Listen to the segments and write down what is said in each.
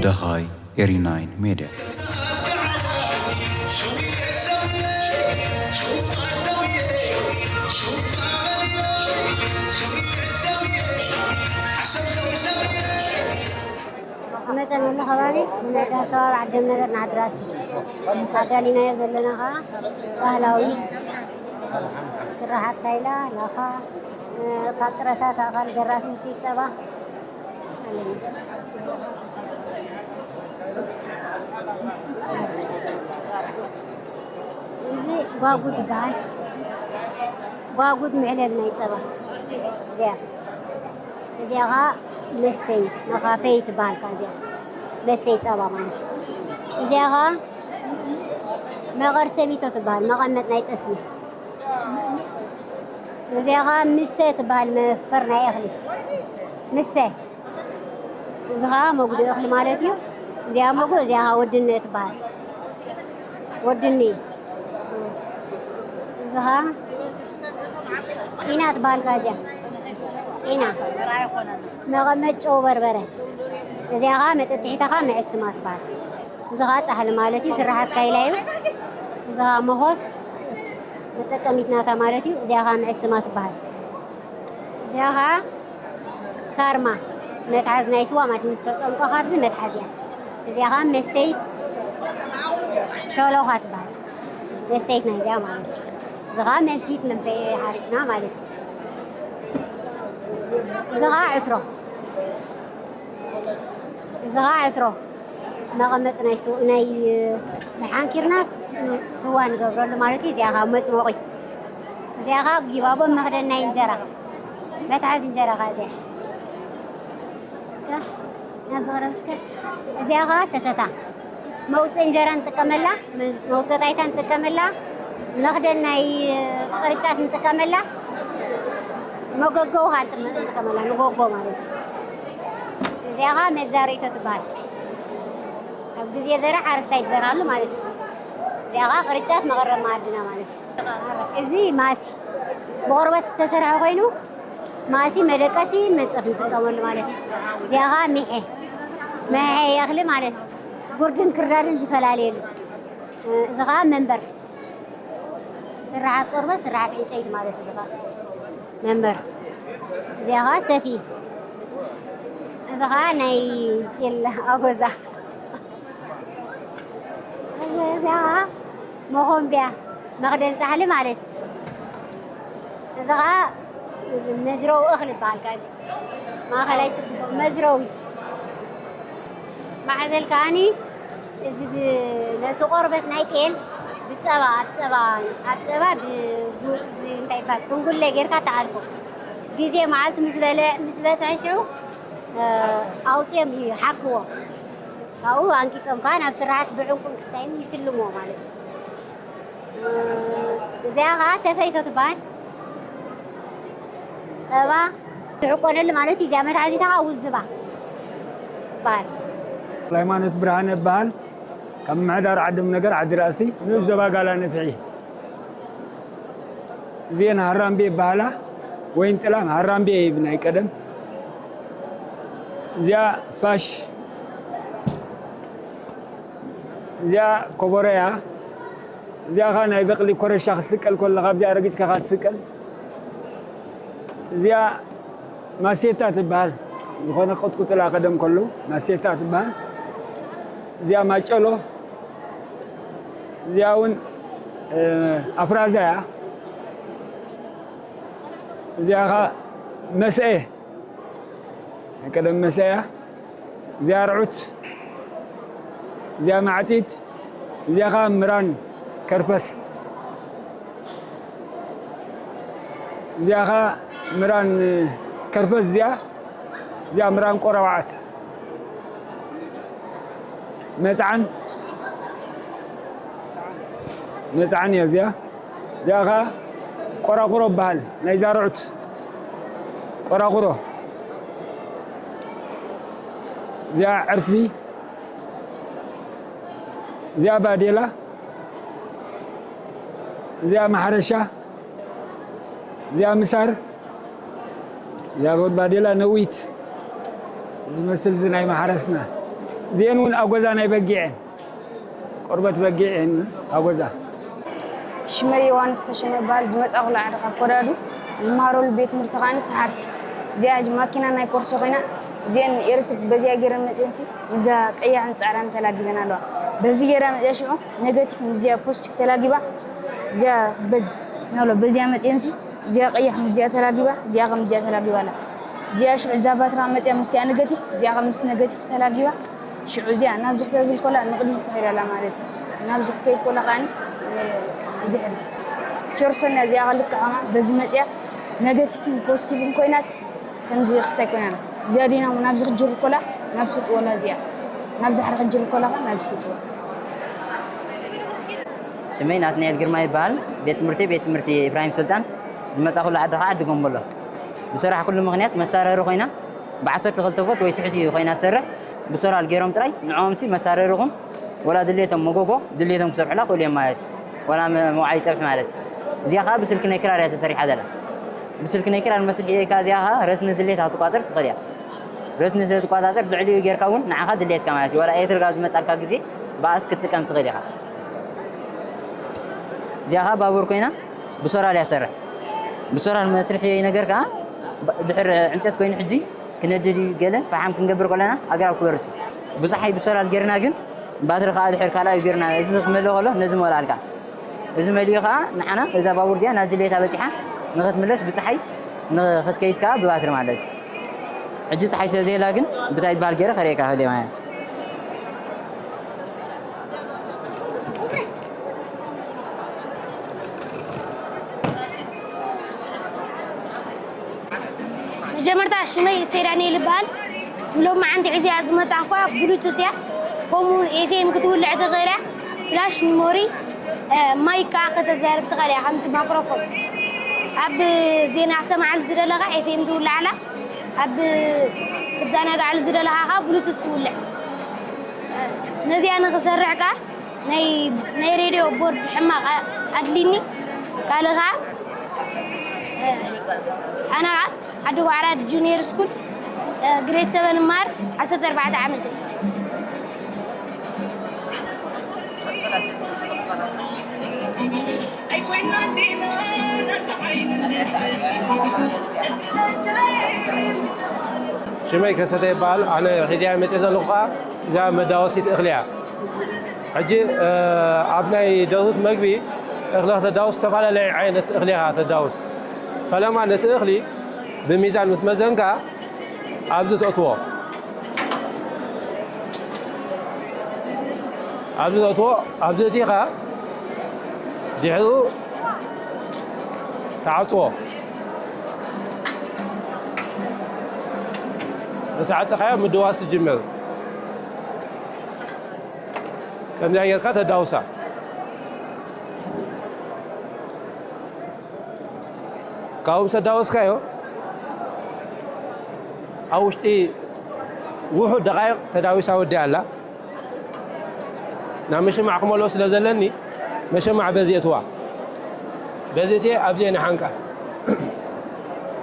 ደሃይ ኤሪ ናይን ሜድያ። ዝመፀናሉ ከባቢ ንመዳ ከባቢ ዓደም ነገር ናድራሲ ኣዳሊናዮ ዘለና ከዓ ባህላዊ ስራሓት ካይላ ላኻ ካብ ጥረታት ኣኻል ዘራቲ ውፅኢት ፀባ ኣለና። እዚ ጓጉድ ይበሃል። ጓጉድ መዕለቢ ናይ ፀባ እዚኣ እዚኣ ኸዓ መስተይ መኻፈይ ትበሃል። ከ እዚኣ መስተይ ፀባ ማለት እዩ። እዚኣ ኸዓ መቐርሰሚቶ ትበሃል። መቐመጥ ናይ ጠስሚ እዚኣ ኸዓ ምሰ ትበሃል። መስፈር ናይ እኽሊ ምሰ እዚ ኸዓ መጉዲ እኽሊ ማለት እዩ። እዚኣ መጎ እዚኣ ኸዓ ወድነ ትበሃል። ወድኒ እዚ ኸዓ ጢና ትበሃል። ጋዝያ ጢና መቐመጥ ጨው በርበረ እዚኣ ኸዓ መጠጥሒታ ኸዓ መዕስማ ትበሃል። እዚ ኸዓ ፃሕሊ ማለት እዩ። ስራሓት ካይላ እዩ። እዚ ኸዓ መኾስ መጠቀሚት ናታ ማለት እዩ። እዚኣ ኸዓ መዕስማ ትበሃል። እዚኣ ኸዓ ሳርማ መትሓዝ ናይ ስዋ ማለት ምስ ተጨምቆ ካብዚ መትሓዝ እያ። እዚኣ ኸዓ መስተይት ሸሎኻ ትበሃል። መስተይት ናይ እዚኣ ማለት እዩ። እዚ ኸዓ መንፊት መንፈይ ሓሪጭና ማለት እዩ። እዚ ኸዓ ዕትሮ እዚ ኸዓ ዕትሮ መቐመጢ ናይ ስው ናይ ሓንኪርናስ ስዋ ንገብረሉ ማለት እዩ። እዚኣ ኸዓ መፅሞቒት እዚኣ ኸዓ ጊባቦ መኽደን ናይ እንጀራ መትሓዚ እንጀራ ኸዓ እዚኣ እስከ ናብዚ ቐረብ እስከ እዚኣ ኸዓ ሰተታ መውፅኢ እንጀራ ንጥቀመላ፣ መውፀጣይታ ንጥቀመላ፣ መኽደን ናይ ቅርጫት ንጥቀመላ፣ መጎጎ ውሃ ንጥቀመላ፣ ንጎጎ ማለት እዩ። እዚኣ ኸዓ መዛሪቶ ትበሃል። ኣብ ግዜ ዘራ ሓረስታይ ትዘራሉ ማለት እዩ። እዚኣ ኸዓ ቅርጫት መቐረብ መኣድና ማለት እዩ። እዚ ማሲ ብቆርበት ዝተሰርሐ ኮይኑ ማሲ መደቀሲ መንፀፍ ንጥቀመሉ ማለት እዩ። እዚኣ ኸዓ ሚሐ መሐ እኽሊ ማለት እዩ። ጉርድን ክርዳድን ዝፈላለየሉ እዚ ኸዓ መንበር ስራሓት ቆርበት ስራሓት ዕንጨይቲ ማለት እዚ ኸዓ መንበር እዚኣ ኸዓ ሰፊ እዚ ኸዓ ናይ የለ ኣጎዛ እዚኣ ኸዓ መኾንቢያ መኽደን ፃሕሊ ማለት እዩ። እዚ ኸዓ እዚ መዝረዊ እኽሊ ይበሃል። ካዚ ማእኸላይ ስርግቦ መዝረዊ ማዕዘል ከዓኒ እዚ ብ- ነቲ ቆርበት ናይ ጤል ብፀባ ኣብ ፀባ ኣብ ፀባ ብ- ብ- እንታይ ይበሃል ፍንጉለ ጌርካ ተኣልፎ ግዜ መዓልቲ ምስ በለ ምስ በፅሐ ሽዑ ኣውፅኦም ይሓክዎ ካብኡ ኣንቂፆም ከዓ ናብ ስራሓት ብዕንቁን ክሳይን ይስልምዎ ማለት እዩ። እዚኣ ከዓ ተፈይቶ ትበሃል። ፀባ ትዕቆነሉ ማለት እዩ። እዚኣ መትሓዚታ ከዓ ውዝባ ትበሃል። ሃይማኖት ብርሃነ እበሃል። ካብ ምምሕዳር ዓዲ ነገር ዓዲ ራእሲ ንኡስ ዞባ ጋላ ነፍሒ። እዚአን ሃራምቤ ይበሃላ። ወይን ጥላም ሃራምቤ እዩ ናይ ቀደም። እዚኣ ፋሽ እዚኣ ኮቦሮ እያ። እዚኣ ኸዓ ናይ በቕሊ ኮረሻ ክትስቀል ከሎ ካብዚኣ ረጊፅካ ኸዓ ትስቀል። እዚኣ ማሴታ ትበሃል። ዝኾነ ክትቁጥላ ቀደም ከሎ ማሴታ ትበሃል። እዚኣ ማጨሎ፣ እዚኣ እውን ኣፍራዛ እያ። እዚኣ ኸዓ መስአ ናይ ቀደም መስአ እያ። እዚኣ ርዑት፣ እዚኣ ማዕጺድ፣ እዚኣ ኸዓ ምራን ከርፈስ፣ እዚኣ ኸዓ ምራን ከርፈስ፣ እዚኣ እዚኣ ምራን ቆራውዓት፣ መጽዓን መጽዓን እያ እዚኣ። እዚኣ ኸዓ ቆራቑሮ በሃል ናይ ዛርዑት ቆራቑሮ። እዚኣ ዕርፊ፣ እዚኣ ባዴላ፣ እዚኣ ማሕረሻ፣ እዚኣ ምሳር፣ እዚኣ ጎድባዴላ ነዊት ዝመስል፣ እዚ ናይ ማሕረስና። እዚአን እውን ኣጎዛ ናይ በጊዐን፣ ቆርበት በጊዕ እየን ኣጎዛ። ሽመይ ዮሃንስ ተሾመ ይበሃል። ዝመጻእኩሉ ዓዲ ካብ ኮዳዱ፣ ዝመሃረሉ ቤት ትምህርቲ ከኣ ሰሓርቲ። እዚኣ ማኪና ናይ ኮርሶ ኮይና፣ እዚአን ኤርትሪክ በዚኣ ገይረን መጺኤንሲ፣ ምስዛ ቀያሕን ጻዕዳን ተላጊበን ኣለዋ። በዚ ገይራ መጺኣ ሽዑ፣ ኔጋቲቭ ምስዚኣ ፖዚቲቭ ተላጊባ፣ እዚኣ በዚ፣ ናብሎ በዚኣ መጺኤንሲ፣ እዚኣ ቀያሕ ምስዚኣ ተላጊባ፣ እዚኣ ከም እዚኣ ተላጊባ ኣላ። እዚኣ ሽዑ እዛ ባትራ መጺኣ ምስዚኣ ኔጋቲቭ፣ እዚኣ ከም ምስ ኔጋቲቭ ተላጊባ፣ ሽዑ እዚኣ ናብዚ ክተብል ኮላ ንቕድሚት ትኸይድ ኣላ ማለት እዩ። ናብዚ ክትከይድ ኮላ ከኣ ንድሕሪ። ሴርሶና እዚኣ ከልክዕ ከማ በዚ መጺኣ ኔጋቲቭን ፖዚቲቭን ኮይናስ ከምዚ ክስታይ ኮይና ኣላ። እዚኣ ዲናሞ ናብዚ ክትጅር ኮላ ናብ ስጥወላ እዚኣ። ናብዚ ሓረ ክትጅር ኮላ ከኣ ናብዚ ስጥወላ። ስመይ ናትናኤል ግርማ ይበሃል። ቤት ትምህርቲ፣ ቤት ትምህርቲ ኢብራሂም ሱልጣን። ዝመጻኹሉ ዓዲ ኸዓ ዓዲ ጎምቦሎ። ዝሰራሕኩሉ ምኽንያት መሳረሪ ኮይና ብዓሰርተ ክልተ ፎት ወይ ትሕቲ ኮይና ትሰርሕ። ብሶላር ገይሮም ጥራይ ንዕኦምሲ መሳረሪ ይኹን ወላ ድሌቶም መጎጎ ድሌቶም ክሰርሑላ ክእሉ እዮም ማለት እዩ። ወላ መ-፣ መውዓይ ጸብሒ ማለት እዩ። እዚኣ ኸዓ ብስልኪ ናይ ክራር እያ ተሰሪሓ ዘላ። ብስልኪ ናይ ክራር መስርሒ እያ እዚኣ ኸዓ ረስኒ ድሌት ክትቋጸር ትኽእል እያ። ረስኒ ስለ ትቋጻጸር ብልዕሊኡ ጌርካ እውን ንዓኻ ድሌትካ ማለት እዩ። ወላ ኤሌክትሪክ ኣብ ዝመጻልካ ግዜ ብኣስ ክትጥቀም ትኽእል ኢኻ። እዚኣ ኸዓ ባቡር ኮይና ብሶላር እያ ትሰርሕ። ብሶላር መስርሒ ነገር ከኣ ብ-፣ ድሕር ዕንጨት ኮይኑ ሕጂ ክነድድ እዩ ገለ ፈሓም ክንገብር ከለና ኣግራብ ክበርስ እዩ። ብጸሓይ ብሶላር ጌርና ግን ባትሪ ከኣ ድሕር ካልኣይ ጌርና እዚ ክመልእ ከሎ ነዚ መልኣልካ። እዚ መሊኡ ከኣ ንዓና እዛ ባቡር እዚኣ ናብ ድሌታ በጺሓ ንኽትምለስ ብጸሓይ ንኽትከይድ ከኣ ብባትሪ ማለት እዩ። ሕጂ ጸሓይ ስለ ዘየላ ግን ብታይ ይበሃል ገይረ ከርእየካ ክእል እየ ማለት እዩ። መጀመርታ ሽመይ እሰይ ዳንኤል ይበሃል። ሎም መዓንቲ ሒዘያ ዝመጻእኳ ብሉቱስ እያ። ከምኡ ኤፍኤም ክትውልዕ ትኽእል እያ። ፍላሽ ሚሞሪ፣ እ፣ ማይክ ከኣ ከተዛርብ ትኽእል እያ፣ ከምቲ ማክሮፎን። ኣብ ዜና ክትሰምዓሉ ዝደለኻ ኤፍኤም ትውልዓላ። ኣብ ክትዘናግዓሉ ዝደለኻ ከኣ ብሉቱስ ትውልዕ። ነዚኣ ንኽሰርሕ ከኣ ናይ፣ ናይ ሬድዮ ቦርድ ሕማቕ ኣ-፣ ኣድሊኒ። ካልእ ከኣ፣ ኣነ ከኣ ዓዲ ጓዕራ ጁኒየር ስኩል፣ ግሬድ ሰቨን እመሃር፣ ዓሰርተ ኣርባዕተ ዓመተይ። ሽመይ ከሰተ ይበሃል። ኣነ ሒዘያ መፅየ ዘለኹ ከዓ እዛ መዳወሲት እኽሊ እያ። ሕጂ፣ እ፣ ኣብ ናይ ደርሁት መግቢ እኽሊ ከተዳውስ ዝተፈላለየ ዓይነት እኽሊ ኢኻ ተዳውስ። ፈለማ ነቲ እኽሊ ብሚዛን ምስ መዘንካ ኣብዚ ተእትዎ። ኣብዚ ተእትዎ፣ ኣብዚ እቲኻ ድሕሩ ትዓጽዎ። ምስ ዓጸኻዮ ምድዋስ ትጅምር። ከምዚኣ ጌርካ ተዳውሳ። ካብኡ ምስ ኣዳወስካዮ፣ ኣብ ውሽጢ ውሑድ ደቓይቕ ተዳዊሳ ወዲኣ ኣላ። ናብ መሸማዕ ክመልኦ ስለ ዘለኒ፣ መሸማዕ በዚ እትዋ። በዚ እትየ ኣብዚ እየ ንሓንቃ።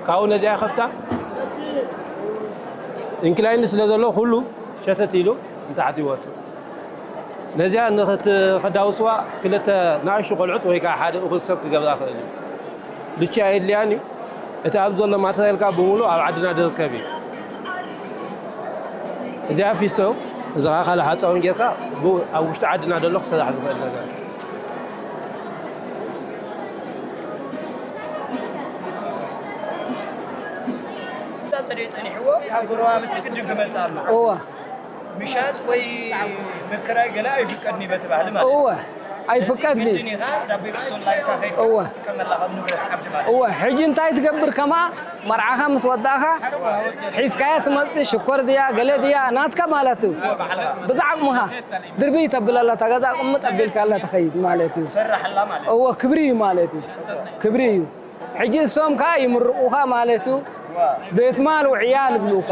ካብኡ ነዚኣ ከፍታ። ኢንክላይን ስለ ዘሎ፣ ኩሉ ሸተት ኢሉ ንታሕቲ ይወጽእ። ነዚኣ ንኽት-፣ ከዳውስዋ ክልተ ንኣሽቱ ቆልዑት ወይ ከዓ ሓደ እኹል ሰብ ክገብራ ክእል እዩ። ልቺ ኣየድልያን እዩ። እቲ ኣብዚ ዘሎ ማተርያል ከዓ ብምሉእ ኣብ ዓድና ዝርከብ እዩ። እዚኣ ፊስቶ፣ እዚ ከዓ ካልእ ሓፃውን ጌርካ ብ-፣ ኣብ ውሽጢ ዓድና ዘሎ ክሰራሕ ዝኽእል ነገር እዩ። ተደይ ጸኒሕዎ ካብ ጎረባብቲ ግድን ክመጽእ ኣለዎ። እወ። ምሻጥ ወይ ምክራይ ገለ ኣይፍቀድን እዩ በቲ ባህሊ ማለት እዩ። እወ፣ ኣይፍቀድን እዩ። ስለዚ ግድን ኢኻ እንዳ ቤክስቶን ላይልካ ከይድካ እወ። ክትጥቀመላ ከም ንብረት ዓዲ ማለት እዩ። እወ፣ ሕጂ እንታይ ትገብር ከማ መርዓኻ ምስ ወዳእኻ ሒዝካያ ትመጽእ ሽኮር ድያ ገለ ድያ ናትካ ማለት እዩ። እወ፣ ባዕልኻ። ብዛ ዓቕምኻ ድርብይ ተብለላ እታ ገዛ ቅምጥ ኣቢልካላ ትኸይድ ማለት እዩ። ትሰርሓላ ማለት እዩ። እወ፣ ክብሪ እዩ ማለት እዩ። ክብሪ እዩ። ሕጂ እሶም ከኣ ይምርቑኻ ማለት እዩ። ዋ። ቤት ማል ውዕያል ይብሉኻ።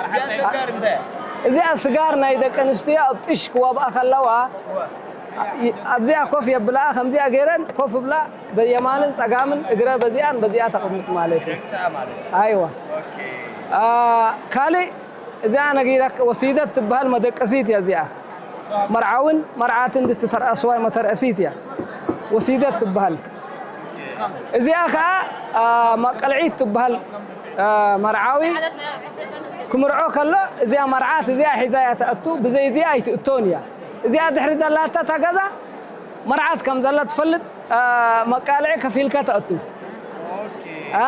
እዚኣ ሰጋር እንታይ እያ? እዚኣ ስጋር ናይ ደቂ ኣንስትዮ ኣብ ጥሽ ክወብኣ ከለዋ ዋ። ኣብዚኣ ኮፍ የብላኣ፣ ከምዚኣ ገይረን ኮፍ ብላ፣ በየማንን ጸጋምን እግረ በዚኣን በዚኣ ተቐምጥ ማለት እዩ። ኣይዋ። ካልእ እዚኣ ነጊረክ፣ ወሲደት ትበሃል መደቀሲት እያ እዚኣ። መርዓውን መርዓትን ዝትተርኣስዋ መተርኣሲት እያ። ወሲደት ትበሃል። እዚኣ ከኣ፣ ኣ፣ መቀልዒት ትበሃል። ኣ፣ መርዓዊ ክምርዖ ከሎ እዚኣ መርዓት እዚኣ ሒዛ እያ ትኣቱ፣ ብዘይ እዚኣ ኣይትእቶን እያ። እዚኣ ድሕሪ ዘላታ እታ ገዛ መርዓት ከም ዘላ ትፈልጥ፣ ኣ፣ መቃልዒ ከፊልካ ተእቱ። ኣ፣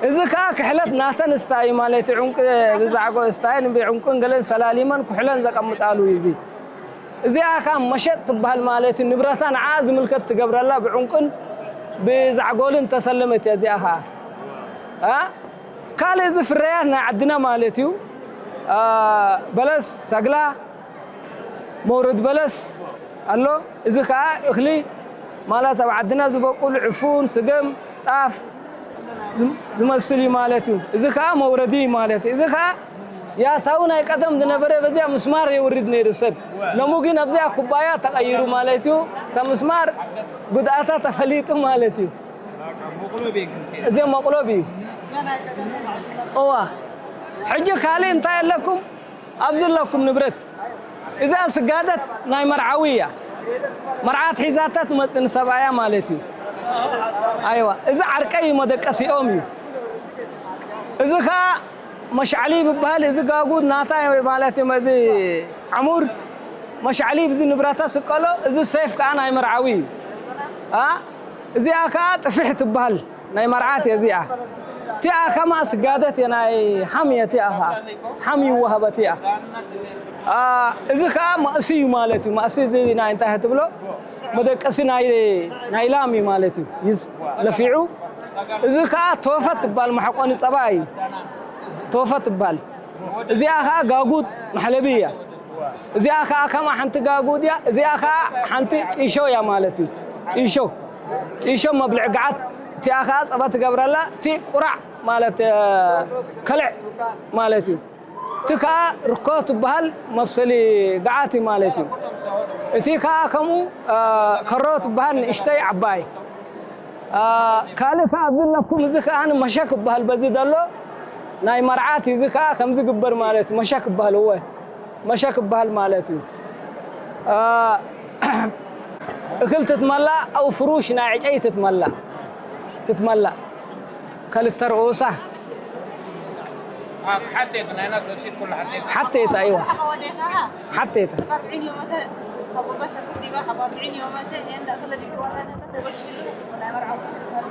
እዚ ከኣ ክሕለት ናተን ስታይ ማለት እዩ። ዕንቁ ብዛዕጎ ስታይን ብዕንቁን ገለን ሰላሊመን ኩሕለን ዘቀምጣሉ እዩ እዚ። እዚኣ ከኣ መሸጥ ትበሃል ማለት እዩ። ንብረታ ንዓ ዝምልከት ትገብረላ ብዕንቁን ብዛዕጎልን ተሰለመት እያ እዚኣ ከኣ። ኣ፣ ካልእ እዚ ፍረያት ናይ ዓድና ማለት እዩ። ኣ፣ በለስ፣ ሰግላ፣ መውረድ በለስ ኣሎ። እዚ ከኣ እኽሊ ማለት ኣብ ዓድና ዝበቁል ዕፉን፣ ስገም፣ ጣፍ ዝም-፣ ዝመስል እዩ ማለት እዩ። እዚ ከኣ መውረዲ እዩ ማለት እዩ። እዚ ከኣ ያታዊ ናይ ቀደም ዝነበረ በዚያ ምስማር የውርድ ነይሩ ሰብ። ሎሚ ግን ኣብዚኣ ኩባያ ተቐይሩ ማለት እዩ። እታ ምስማር ጉድኣታ ተፈሊጡ ማለት እዩ። እዚ መቑለቢ እዩ። እዋ፣ ሕጂ ካልእ እንታይ ኣለኩም? ኣብዚ ኣለኩም ንብረት። እዛ ስጋደት ናይ መርዓዊ እያ። መርዓት ሒዛታ ትመጽእ ንሰብኣያ ማለት እዩ። ኣይዋ፣ እዚ ዓርቀይ እዩ፣ መደቀሲኦም እዩ። እዚ ኸኣ መሽዓሊ ይበሃል። እዚ ጋጉ ናታ ማለት እዩ። እዚ ዓሙር መሽዓሊ ብዚ ንብረታ ስቀሎ። እዚ ሴፍ ከኣ ናይ መርዓዊ እዩ። ኣ፣ እዚኣ ከኣ ጥፍሕ ትበሃል። ናይ መርዓት እየ እዚኣ። እቲኣ ከማ ስጋደት እየ፣ ናይ ሓም እየ እቲኣ ኸኣ። ሓም ይወሃበ እቲኣ። ኣ፣ እዚ ኸኣ ማእሲ እዩ ማለት እዩ። ማእሲ እዚ ናይ እንታይ ትብሎ? መደቀሲ ናይ፣ ናይ ላም እዩ ማለት እዩ። ይዝ-፣ ለፊዑ። እዚ ኸኣ ቶፈት ትበሃል፣ መሕቆኒ ጸባ እዩ። ቶፈት ትበሃል። እዚኣ ኸኣ ጋጉድ መሕለቢ እያ። እዚኣ ኸኣ ከማ ሓንቲ ጋጉድ እያ። እዚኣ ኸኣ ሓንቲ ጢሾ እያ ማለት እዩ። ጢሾ፣ ጢሾ መብልዒ ገዓት። እቲኣ ኸኣ ጸባ ትገብረላ። እቲ ቁራዕ ማለት፣ እ፣ ከልዕ ማለት እዩ። እቲ ከኣ ርኮ ትበሃል መብሰሊ ገዓት እዩ ማለት እዩ። እቲ ከኣ ከምኡ፣ እ፣ ከሮ ትበሃል ንእሽተይ ዓባይ። ኣ፣ ካልእ ከኣ ኣብዚ ኣለኩም፣ እዚ ከኣ መሸ ክበሃል በዚ ዘሎ ናይ መርዓት እዩ። እዚ ከኣ ከምዚ ግበር ማለት እዩ። መሸ ክበሃል፣ እወ፣ መሸ ክበሃል ማለት እዩ። ኣ፣ እኽል ትትመላ፣ ኣው ፍሩሽ ናይ ዕጨይ ትትመላ፣ ትትመላ። ከልተ ርኡሳ። ሓቴት፣ ናይ ናስ ረሲድ ኩሉ ሓቴት። ሓቴት፣ ኣይዋ። ሓቴት።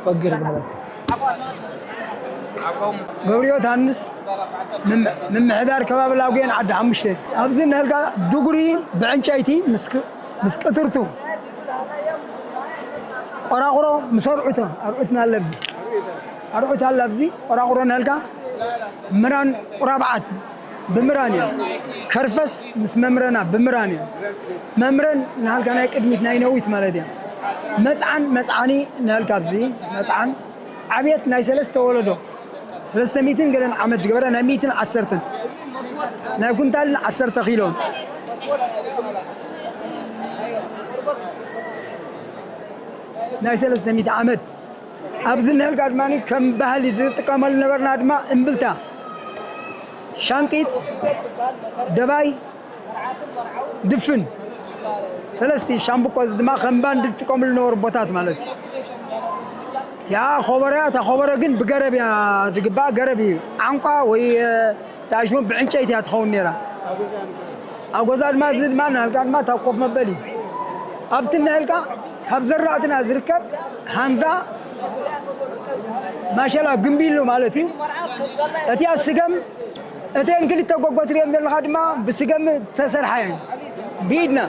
ፈግር ማለት። ገብርዮት ሃንስ ምም-፣ ምምሕዳር ከባቢ ላጉየን ዓዲ ሓሙሽተ። ኣብዚ ንህልጋ ድጉሪ ብዕንጨይቲ ምስ ክ-፣ ምስ ቅትርቱ ቆራቑሮ ምስ ኣርዑቶ፣ ኣርዑትና ኣለብዚ። ኣርዑት ኣለብዚ ቆራቑሮ ንህልጋ ምራን ቁራብዓት ብምራን እዮም። ከርፈስ ምስ መምረና ብምራን እዮም። መምረን ንሃልካ ናይ ቅድሚት ናይ ነዊት ማለት እዮም። መጽዓን መጽዓኒ ንሃልካ ኣብዚ መጽዓን ዓብየት ናይ ሰለስተ ወለዶ ሰለስተ ሚእትን ገለን ዓመት ዝገበረ ናይ ሚእትን ዓሰርተን ናይ ኩንታልን ዓሰርተ ኪሎን ናይ ሰለስተ ሚእቲ ዓመት ኣብዚ ንህልካ ድማ ከም ባህሊ ዝጥቀመሉ ነበርና ድማ እምብልታ፣ ሻንቂት፣ ደባይ፣ ድፍን፣ ሰለስቲ ሻምብቆ፣ እዚ ድማ ከም ባንድ ዝጥቀምሉ ነበሩ ቦታት ማለት እዩ። ያ ኾበረ፣ እታ ኾበረ ግን ብገረብ እያ ዝግባእ፣ ገረብ እዩ። ዓንቋ ወይ፣ እ፣ እታ ሽሙ ብዕንጨይቲ እያ ትኸውን ነይራ። ኣብ ገዛ ድማ እዚ ድማ ንህልካ ድማ እታ ኮፍ መበሊ። ኣብቲ ንህልካ ካብ ዘራእትና ዝርከብ ሃንዛ ማሸላ ግንቢሉ ማለት እዩ። እቲኣ ስገም፣ እተን ክልተ ጎጎ ትሪኦም ዘለኻ ድማ ብስገም ተሰርሓ እየን። ብኢድና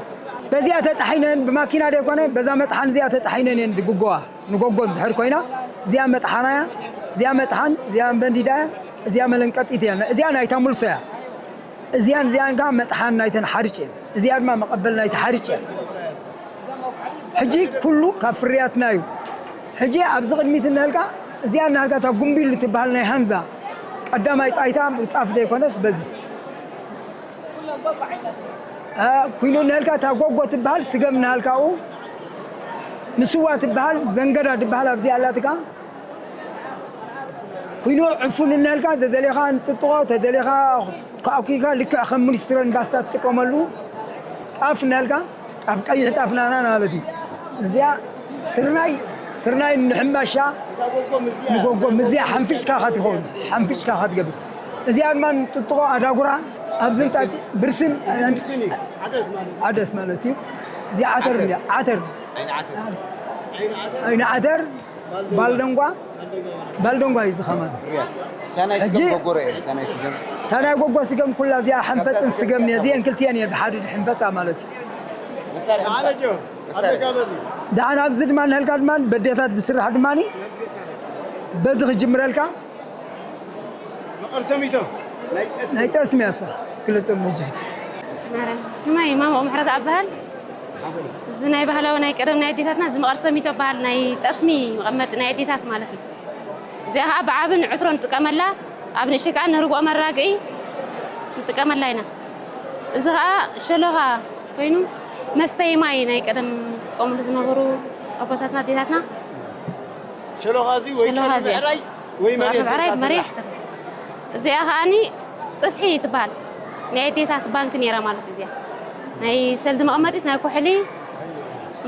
በዚኣ ተጣሒነን፣ ብማኪና ዘይኮነ በዛ መጥሓን እዚኣ ተጣሒነን እየን ዝግጎዋ። ንጎጎ እንድሕር ኮይና እዚኣ መጥሓና እያ፣ እዚኣ መጥሓን፣ እዚኣ በንዲዳ እያ፣ እዚኣ መለንቀጢት እያ። እዚኣ ናይታ ሙልሶ እያ። እዚኣን እዚኣን ከዓ መጥሓን ናይተን ሓርጭ እየን። እዚኣ ድማ መቐበል ናይቲ ሓርጭ እያ። ሕጂ ኩሉ ካብ ፍርያትና እዩ። ሕጂ ኣብዚ ቅድሚት እናሃልካ እዚኣ እናሃልካ እታ ጉምቢሉ ትበሃል ናይ ሃንዛ ቀዳማይ ጣይታ ብጣፍ ዘይኮነስ በዚ ኩይኑ እናልካ እታ ጎጎ ትበሃል ስገም እናልካኡ ንስዋ ትበሃል ዘንገዳ ትበሃል ኣብዚኣ ኣላትካ። ኩይኑ ዕፉን እናልካ ተደሊኻ ንጥጥቆ ተደሊኻ ከኣኩካ ልክዕ ከም ሚኒስትረን ባስታ ትጥቀመሉ። ጣፍ እናልካ ጣፍ ቀይሕ ጣፍ ናና ማለት እዩ። እዚኣ ስርናይ ስርናይ ንሕምባሻ ንጎጎ ምዚኣ ሓንፍጭካ ካትኸውን ሓንፍጭካ ካትገብር። እዚኣ ድማ ንጥጥቆ ኣዳጉራ ኣብዝንጣጢ ብርስን ዓደስ ማለት እዩ። እዚኣ ዓተር ዓተር። እያ ዓተር። ዓይኒ ዓተር። ዓይኒ ዓተር ባልደንጓ ባልደንጓ እዩ ዝኸማን። እታ ናይ ስገም ጎጎሮ እየ እታ ናይ ስገም። እታ ናይ ጎጎ ስገም ኩላ እዚኣ ሕንፈፅን ስገም እየ እዚአን ክልቲአን እየ ብሓደ ሕንፈፃ ማለት እዩ። መሳርሒ ምሳር መሳርሒ። ደሓን ኣብዚ ድማ ንህልካ ድማ በዴታት ዝስራሕ ድማ በዚ ክጅምረልካ። መቐርሰሚቶ ናይ ጠስሚ ያሳ ክልፅም ሙጅህድ። ሽመይ ማሞ ምሕረት ኣበሃል። እዚ ናይ ባህላዊ ናይ ቀደም ናይ ኣዴታትና እዚ መቐርሰሚቶ በሃል ናይ ጠስሚ መቐመጢ ናይ ኣዴታት ማለት እዩ። እዚኣ ከዓ ብዓብን ዕትሮ ንጥቀመላ። ኣብ ንእሽተይ ከዓ ንርግኦ መራግዒ ንጥቀመላ ኢና። እዚ ከዓ ሸሎኻ ኮይኑ መስተይ ማይ ናይ ቀደም ዝጥቀምሉ ዝነበሩ ኣቦታትና ኣዴታትና። ሸሎኻ እዚ ወይ ሸሎኻ ቀርኒ እዚኣ። ብዕራይ ወይ መሬት ብዕራይ ጌርካ መሬት ስራሕ። ስራሕ። እዚኣ ከዓኒ ጥፍሒ ትበሃል ናይ ኣዴታት ባንክ ነይራ ማለት እዚኣ ናይ ሰልዲ መቐመጢት ናይ ኩሕሊ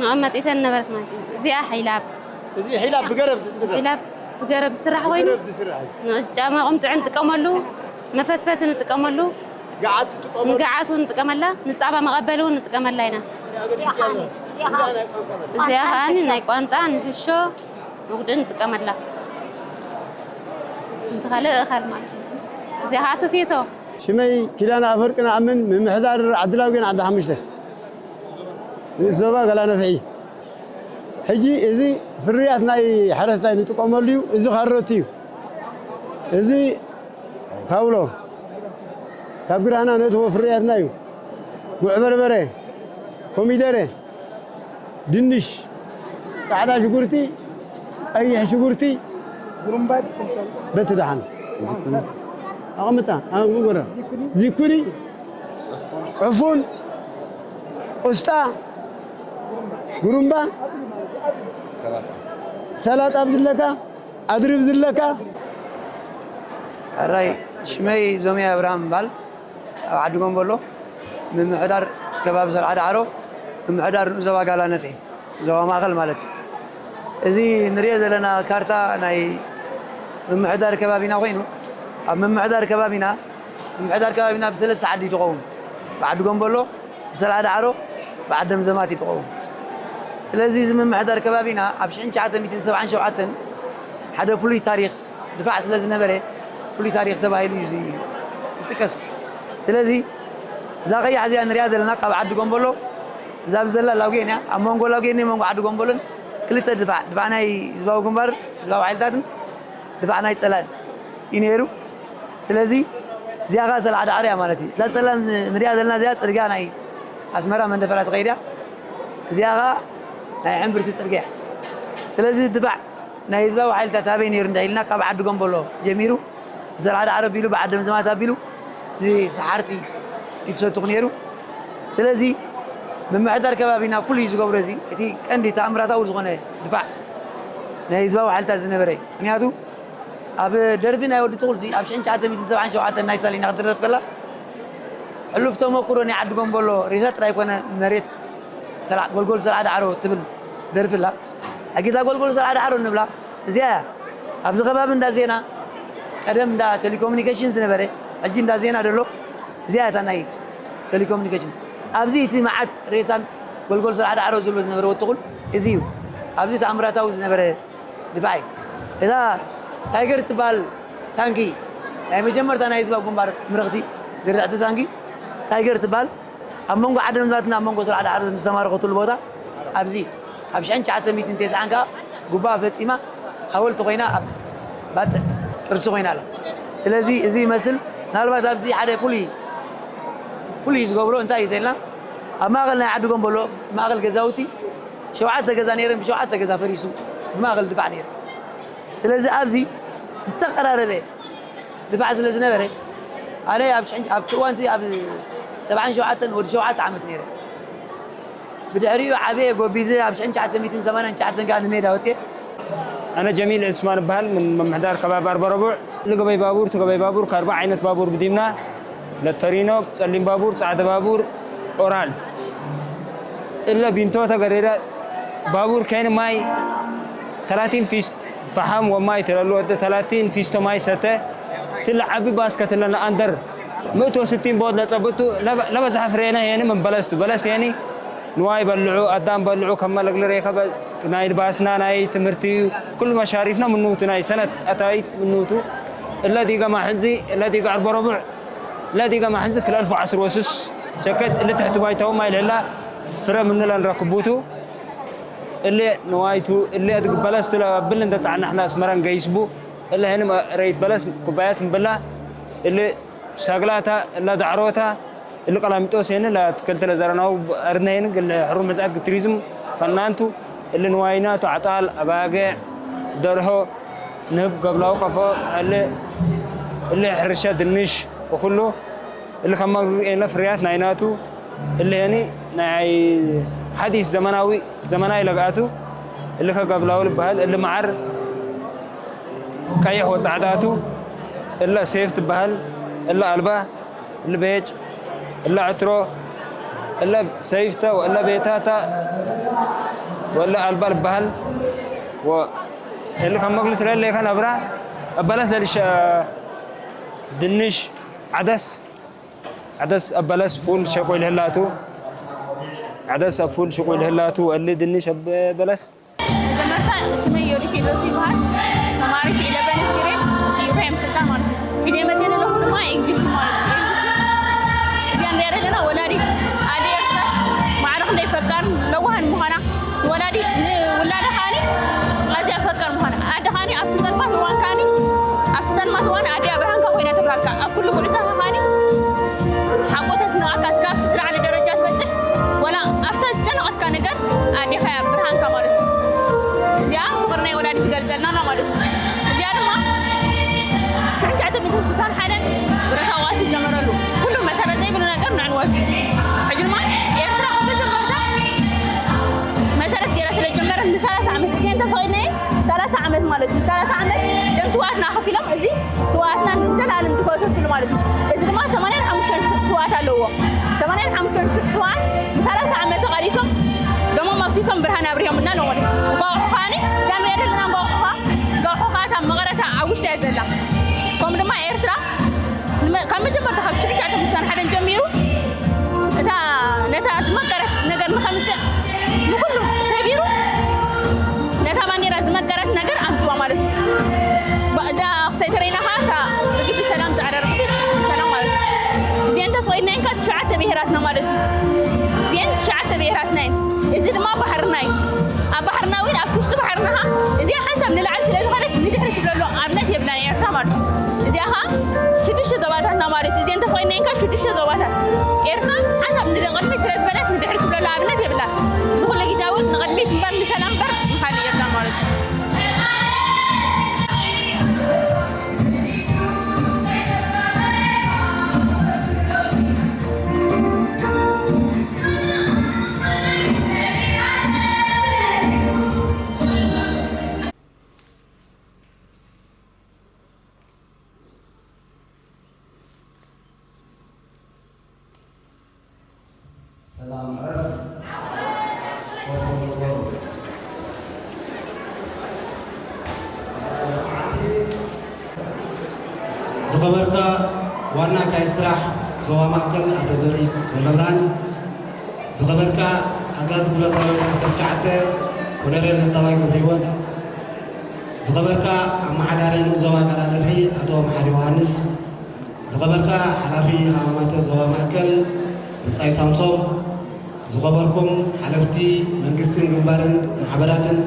መቐመጢተን ነበረት ማለት እዩ። እዚኣ ሓይላብ እዚ ሒላብ ብገረብ ዝስራሕ። ሒላብ ብገረብ ዝስራሕ ኮይኑ ብገረብ ዝስራሕ። ንጫማ ቁምጥዕ ንጥቀመሉ፣ መፈትፈቲ ንጥቀመሉ፣ ገዓት ትጥቀመሉ። ንገዓት እውን ንጥቀመላ፣ ንፃባ መቐበሊ እውን ንጥቀመላ ኢና። እዚኣ ከዓ ናይ ቋንጣ ንሕሾ መጉድኢ ንጥቀመላ። እዚ ካልእ እኻል ማለት እዩ። እዚኣ ከዓ ክፊቶ። ሽመይ ኪዳነ ኣፈወርቂ ንኣምን ምምሕዳር ዓድላውጌን ዓዲ ሓሙሽተ ንኡስ ዞባ ገላ ነፍሒ። ሕጂ እዚ ፍርያት ናይ ሓረስታይ ንጥቀመሉ እዩ። እዚ ካሮት እዩ። እዚ ካውሎ ካብ ግራና ነእትዎ ፍርያትና እዩ። ጉዕ በርበረ፣ ኮሚደረ፣ ድንሽ፣ ፃዕዳ ሽጉርቲ፣ ቀይሕ ሽጉርቲ፣ ጉሩምባ ትሰልሰል። በቲ ደሓን ዝኩኒ ኣቐምጣ ኣብ ምጎረ ዝኩኒ። ዝኩኒ፣ ዕፉን፣ ቆስጣ፣ ጉሩምባ፣ ሰላጣ ኣብ ዝለካ ኣድርብ ዝለካ። ሕራይ ሽመይ ዞምየ ኣብርሃም እምባል ኣብ ዓዲ ጎንቦሎ ምምሕዳር ከባቢ ሰልዓ ዳዕሮ ምምሕዳር ንኡስ ዞባ ጋላ ነፍሒ ዞባ ማእኸል ማለት እዩ። እዚ ንሪኦ ዘለና ካርታ ናይ ምምሕዳር ከባቢና ኮይኑ ኣብ ምምሕዳር ከባቢና ምምሕዳር ከባቢና ብሰለስተ ዓዲ እዩ ዝኸውን። ብዓዲ ጎንቦሎ፣ ብሰልዓ ዳዕሮ፣ ብዓዲ ደምዘማት እዩ ዝኸውን። ስለዚ እዚ ምምሕዳር ከባቢና ኣብ ሽሕን ትሽዓተ ሚእትን ሰብዓን ሸውዓተን ሓደ ፍሉይ ታሪኽ ድፋዕ ስለ ዝነበረ ፍሉይ ታሪኽ ተባሂሉ እዩ እዚ ዝጥቀስ። ስለዚ እዛ ቀያሕ እዚኣ ንሪኣ ዘለና ካብ ዓዲ ጎንቦሎ እዛ ብዘላ ላውጌን እያ። ኣብ መንጎ ላውጌን መንጎ ዓዲ ጎንቦሎን ክልተ ድፋዕ፣ ድፋዕ ናይ ህዝባዊ ግንባር ህዝባዊ ሓይልታትን ድፋዕ ናይ ፀላእን እዩ ነይሩ። ስለዚ እዚኣ ከዓ ሰልዓ ዳዕሮ እያ ማለት እዩ። እዛ ፀላም ንሪኣ ዘለና እዚኣ ፅርግያ ናይ ኣስመራ መንደፈራ ትኸይድ እያ። እዚኣ ከዓ ናይ ሕምብርቲ ፅርግያ እያ። ስለዚ ድፋዕ ናይ ህዝባዊ ሓይልታት ኣበይ ነይሩ እንድዒ ኢልና ካብ ዓዲ ጎንቦሎ ጀሚሩ ብሰልዓ ዳዕሮ ኣቢሉ ብዓዲ ደምዘማት ኣቢሉ ንሰሓርቲ እዩ ተሰቱኹ ነይሩ። ስለዚ ምምሕዳር ከባቢና ፍሉይ ዝገብሮ እዚ እቲ ቀንዲ ተኣምራታዊ ዝኾነ ድፋዕ ናይ ህዝባዊ ሓይልታት ዝነበረ እዩ። ምክንያቱ ኣብ ደርፊ ናይ ወዲ ትኹልሲ ኣብ ሽሕን ትሽዓተ ሚእትን ሰብዓን ሸውዓተን ናይ ሳሊና ክትድረፍ ከላ ሕሉፍ ተመኩሮ ናይ ዓዲ ጎንቦሎ ሬሳ ጥራይ ኮነ መሬት ሰላ- ጎልጎል ሰልዓ ዳዕሮ ትብል ደርፊ ኣላ። ሕጊታ ጎልጎል ሰልዓ ዳዕሮ ንብላ እዚኣ እያ። ኣብዚ ከባቢ እንዳ ዜና ቀደም እንዳ ቴሌኮሙኒኬሽን ዝነበረ ሕጂ እንዳ ዜና ደሎ እዚኣ እታ ናይ ቴሌኮሙኒኬሽን ኣብዚ እቲ መዓት ሬሳን ጎልጎል ሰልዓ ዳዕሮ ዝብሎ ዝነበረ ወትኹል እዚ እዩ። ኣብዚ ተኣምራታዊ ዝነበረ ድፋዕ እዩ። እዛ ታይገር እትበሃል ታንኪ ናይ መጀመርታ ናይ ህዝባዊ ግንባር ምርኽቲ ዝርዕቲ ታንኪ ታይገር እትበሃል ኣብ መንጎ ዓዲ ምዝባትን ኣብ መንጎ ስርዓ ዳዕሮ ዝተማረኸትሉ ቦታ ኣብዚ ኣብ ሽሕን ትሽዓተ ሚእትን ተስዓን ከዓ ጉባ ፈፂማ ሓወልቲ ኮይና ኣብ ባፅዕ ቅርሲ ኮይና ኣላ። ስለዚ እዚ ይመስል ምናልባት ኣብዚ ሓደ ፍሉይ ፍሉይ ዝገብሮ እንታይ እዩ ተልና ኣብ ማእኸል ናይ ዓዲ ጎንበሎ ማእኸል ገዛውቲ ሸውዓተ ገዛ ነይረን ብሸውዓተ ገዛ ፈሪሱ ብማእኸል ድፋዕ ነይሩ። ስለዚ ኣብዚ ዝተቐራረበ ድፋዕ ስለ ዝነበረ ኣነ ኣብ ሽሕን- ኣብቲ እዋንቲ ኣብ ሰብዓን ሸውዓተን ወዲ ሸውዓተ ዓመት ነይረ። ብድሕሪኡ ዓብየ ጎቢዘ ኣብ ሽሕን ትሽዓተ ሚእትን ሰማንያን ትሽዓተን ከዓ ንሜዳ ወፅየ። ኣነ ጀሚል ዑስማን እበሃል፣ ምን ምምሕዳር ከባቢ ኣርባረቡዕ። ንገበይ ባቡር፣ ትገበይ ባቡር፣ ከርባ ዓይነት ባቡር ብዲምና፣ ለተሪኖ፣ ጸሊም ባቡር፣ ጻዕዳ ባቡር፣ ኦራል። እለ ቢንቶ ተገሬዳ ባቡር ከይን ማይ ተላቲን ፊስ ፈሓም ወማይ ትለሉ ወደ ተላቲን ፊስቶ ማይ ሰተ ትለ ዓቢ ባስ ከትለና ኣንደር ምእቶ ስቲን ቦት ለጸብቱ ለበ-፣ ለበዝሐ ፍሬና የኒ ምን በለስቱ። በለስ የኒ ንዋይ በልዑ፣ ኣዳም በልዑ፣ ከመ ለግሊ ሬከበ ናይ ልባስና፣ ናይ ትምህርቲ፣ ኩሉ መሻሪፍና ምንውቱ፣ ናይ ሰነት ኣታዊት ምንውቱ። እለ ዲገ ማሕንዚ፣ እለ ዲገ ኣርበ ረቡዕ፣ እለ ዲገ ማሕንዚ ክልተ ኣልፍ ዓስር ወስስ ሸከት እለ ትሕቲ ባይታዊ ማይ ልህላ ፍረ ምንለ ንረክቡቱ። እለ ንዋይቱ፣ እለ እድግ በለስቱ ለብል እንተ ጸዓናሕና ኣስመራን ገይስቡ፣ እለ ህንም ረይት በለስ ኩባያት እምብላ፣ እለ ሻግላታ፣ እለ ዳዕሮታ፣ እሊ ቀላሚጦስ የን ለአትክልት ለዘረናው እርነይን ግል ሕሩም ብዝኣት ቱሪዝም ፈናንቱ እሊ ንዋይናቱ ኣዕጣል፣ ኣባገዕ፣ ደርሆ፣ ንህብ ገብላው ቀፎ፣ እሊ፣ እሊ ሕርሻ ድንሽ ወኩሉ እሊ ከመ ኤነ ፍርያት ናይናቱ እሊ የኒ ናይ ሓዲስ ዘመናዊ፣ ዘመናዊ ለግኣቱ እሊ ከገብላው ልበሃል እሊ መዓር ቀይሕ ወጻዕዳቱ እለ ሴፍ ትበሃል እለ ኣልባ እለ ቤጭ እለ ዕትሮ እለ ሰይፍተ ወእለ ቤታታ ወእለ ኣልባ ልበሃል ወ-፣ እለ ከም መግሉ ትለለ ከ ነብራ እበለስ ለልሸ ድንሽ ዓደስ ዓደስ እበለስ ፉል ሸቆ ይልህላቱ ዓደስ ፉል ሸቆ ይልህላቱ ወእለ ድንሽ እበለስ መጀመርታ ሽመይ ዮዲት ቴድሮስ ይበሃል። ተማሪት ኢለቨንዝ ግሬድ ዩኤም ስልጣን ማለት እዩ። ሕዚ መፅእ ዘለኹ ድማ ኤግዚት ማለት እዩ። ኤግዚት እዚኣ ንሪኣ ዘለና ወላዲት ኣደ ኤርትራ ማዕረ ክንደይ ፈቃርን ለዋህን ምዃና፣ ወላዲት ንውላዳ ከዓኒ ኣዝያ ፈቃር ምዃና፣ ኣደ ከዓኒ ኣብቲ ጸልማት እዋን ከዓኒ፣ ኣብቲ ጸልማት እዋን ኣደያ ብርሃንካ ኮይና ተብራልካ፣ ኣብ ኩሉ ጉዕዞኻ ከዓኒ ሓቆ ተስንቓካ፣ እስካብ ዝለዓለ ደረጃ ትበጽሕ፣ ወላ ኣብታ ዝጨነቐትካ ነገር ኣዴኻ እያ ብርሃንካ ማለት እዩ። እዚኣ ፍቕሪ ናይ ወላዲት ትገልጸልና ኣላ ማለት እዩ። እዚኣ ድማ ሽዑ ትሽዓተ ሚእትን ስሳን ሓደን ብረታዊ ቃልሲ ዝጀመረሉ፣ ኩሉ መሰረት ዘይብሉ ነገር ንዕንወት እዩ። ሕጂ ድማ ኤርትራ ካብ መጀመርታ መሰረት ገይራ ስለ ዝጀመረት ንሰላሳ ዓመት፣ እዚኣ እንተፈቒድናየን ሰላሳ ዓመት ማለት እዩ። ሰላሳ ዓመት ደም ስውኣትና ከፊሎም፣ እዚ ስውኣትና ንዘለኣለም ዝፈሰስሉ ማለት እዩ። እዚ ድማ ሰማንያን ሓሙሽተን ሽሕ ስውኣት ኣለዎ። ሰማንያን ሓሙሽተን ሽሕ ስውኣት ንሰላሳ ዓመት ተቓሊሶም፣ ደሞም ኣፍሲሶም ብርሃን ኣብሪሆምልና ኣለዎ ማለት እዩ። እንቋቑሖ ከዓኒ፣ እዛ ንሪኣ ዘለና እንቋቑሖ፣ እንቋቑሖ ከኣ እታ መቐረታ ኣብ ውሽጢ እያ ዘላ። ከምኡ ድማ ኤርትራ ንመ-፣ ካብ መጀመርታ ካብ ሽዑ ትሽዓተ ስሳን ሓደን ጀሚሩ እታ ነታ ዝመቀረት ነገር ንኸምፅእ ንኩሉ ሰቢሩ ነታ ባንዴራ ዝመቀረት ነገር ኣምፅዋ ማለት እዩ። ባ-፣ እዛ ክሳይ ተረኢና ኸዓ እታ ርግቢ ሰላም፣ ፃዕዳ ርግቢ ሰላም ማለት እዩ። እዚአን ተፈቒድናየን ከዓ ትሽዓተ ብሄራትና ማለት እዩ። እዚአን ትሽዓተ ብሄራትና እየን። እዚ ድማ ባሕርና እዩ። ኣብ ባሕርና እውን ኣብቲ ውሽጢ ባሕርና ኸዓ እዚኣ ሓንሳብ ንላዕሊ ስለ ዝኾነት ንድሕሪ ትብለሉ ኣብነት የብላን ኤርትራ ማለት እዩ። እዚኣ ኸዓ ሽዱሽተ ዞባታትና ማለት እዩ። እዚአን ተፈቒድናየን ከዓ ሽዱሽተ ዞባታት ኤርትራ ሓንሳብ ንቅድሚት ስለ ዝበለት ንድሕሪ ትብለሉ ኣብነት የብላን። ንኹሉ ግዜ እውን ንቅድሚት እምበር ንሰላም እምበር ንኻሊእ የብላን ማለት እዩ። ሰላም ዕረፍ። ዝኸበርካ ዋና ካይ ስራሕ ዞባ ማእከል ኣቶ ዘርኢ ተወልደብርሃን፣ ዝኸበርካ ኣዛዚ ክፍለ ሰራዊት ዓሰርተ ትሽዓተ ኮሎኔል ነጠባይ ገብረሂወት፣ ዝኸበርካ ኣመሓዳሪ ንኡስ ዞባ ቃላ ነፍሒ ኣቶ መሓሪ ዮሃንስ፣ ዝኸበርካ ሓላፊ ሃማማተ ዞባ ማእከል ብጻይ ሳምሶም፣ ዝኸበርኩም ሓለፍቲ መንግስትን ግንባርን ማሕበራትን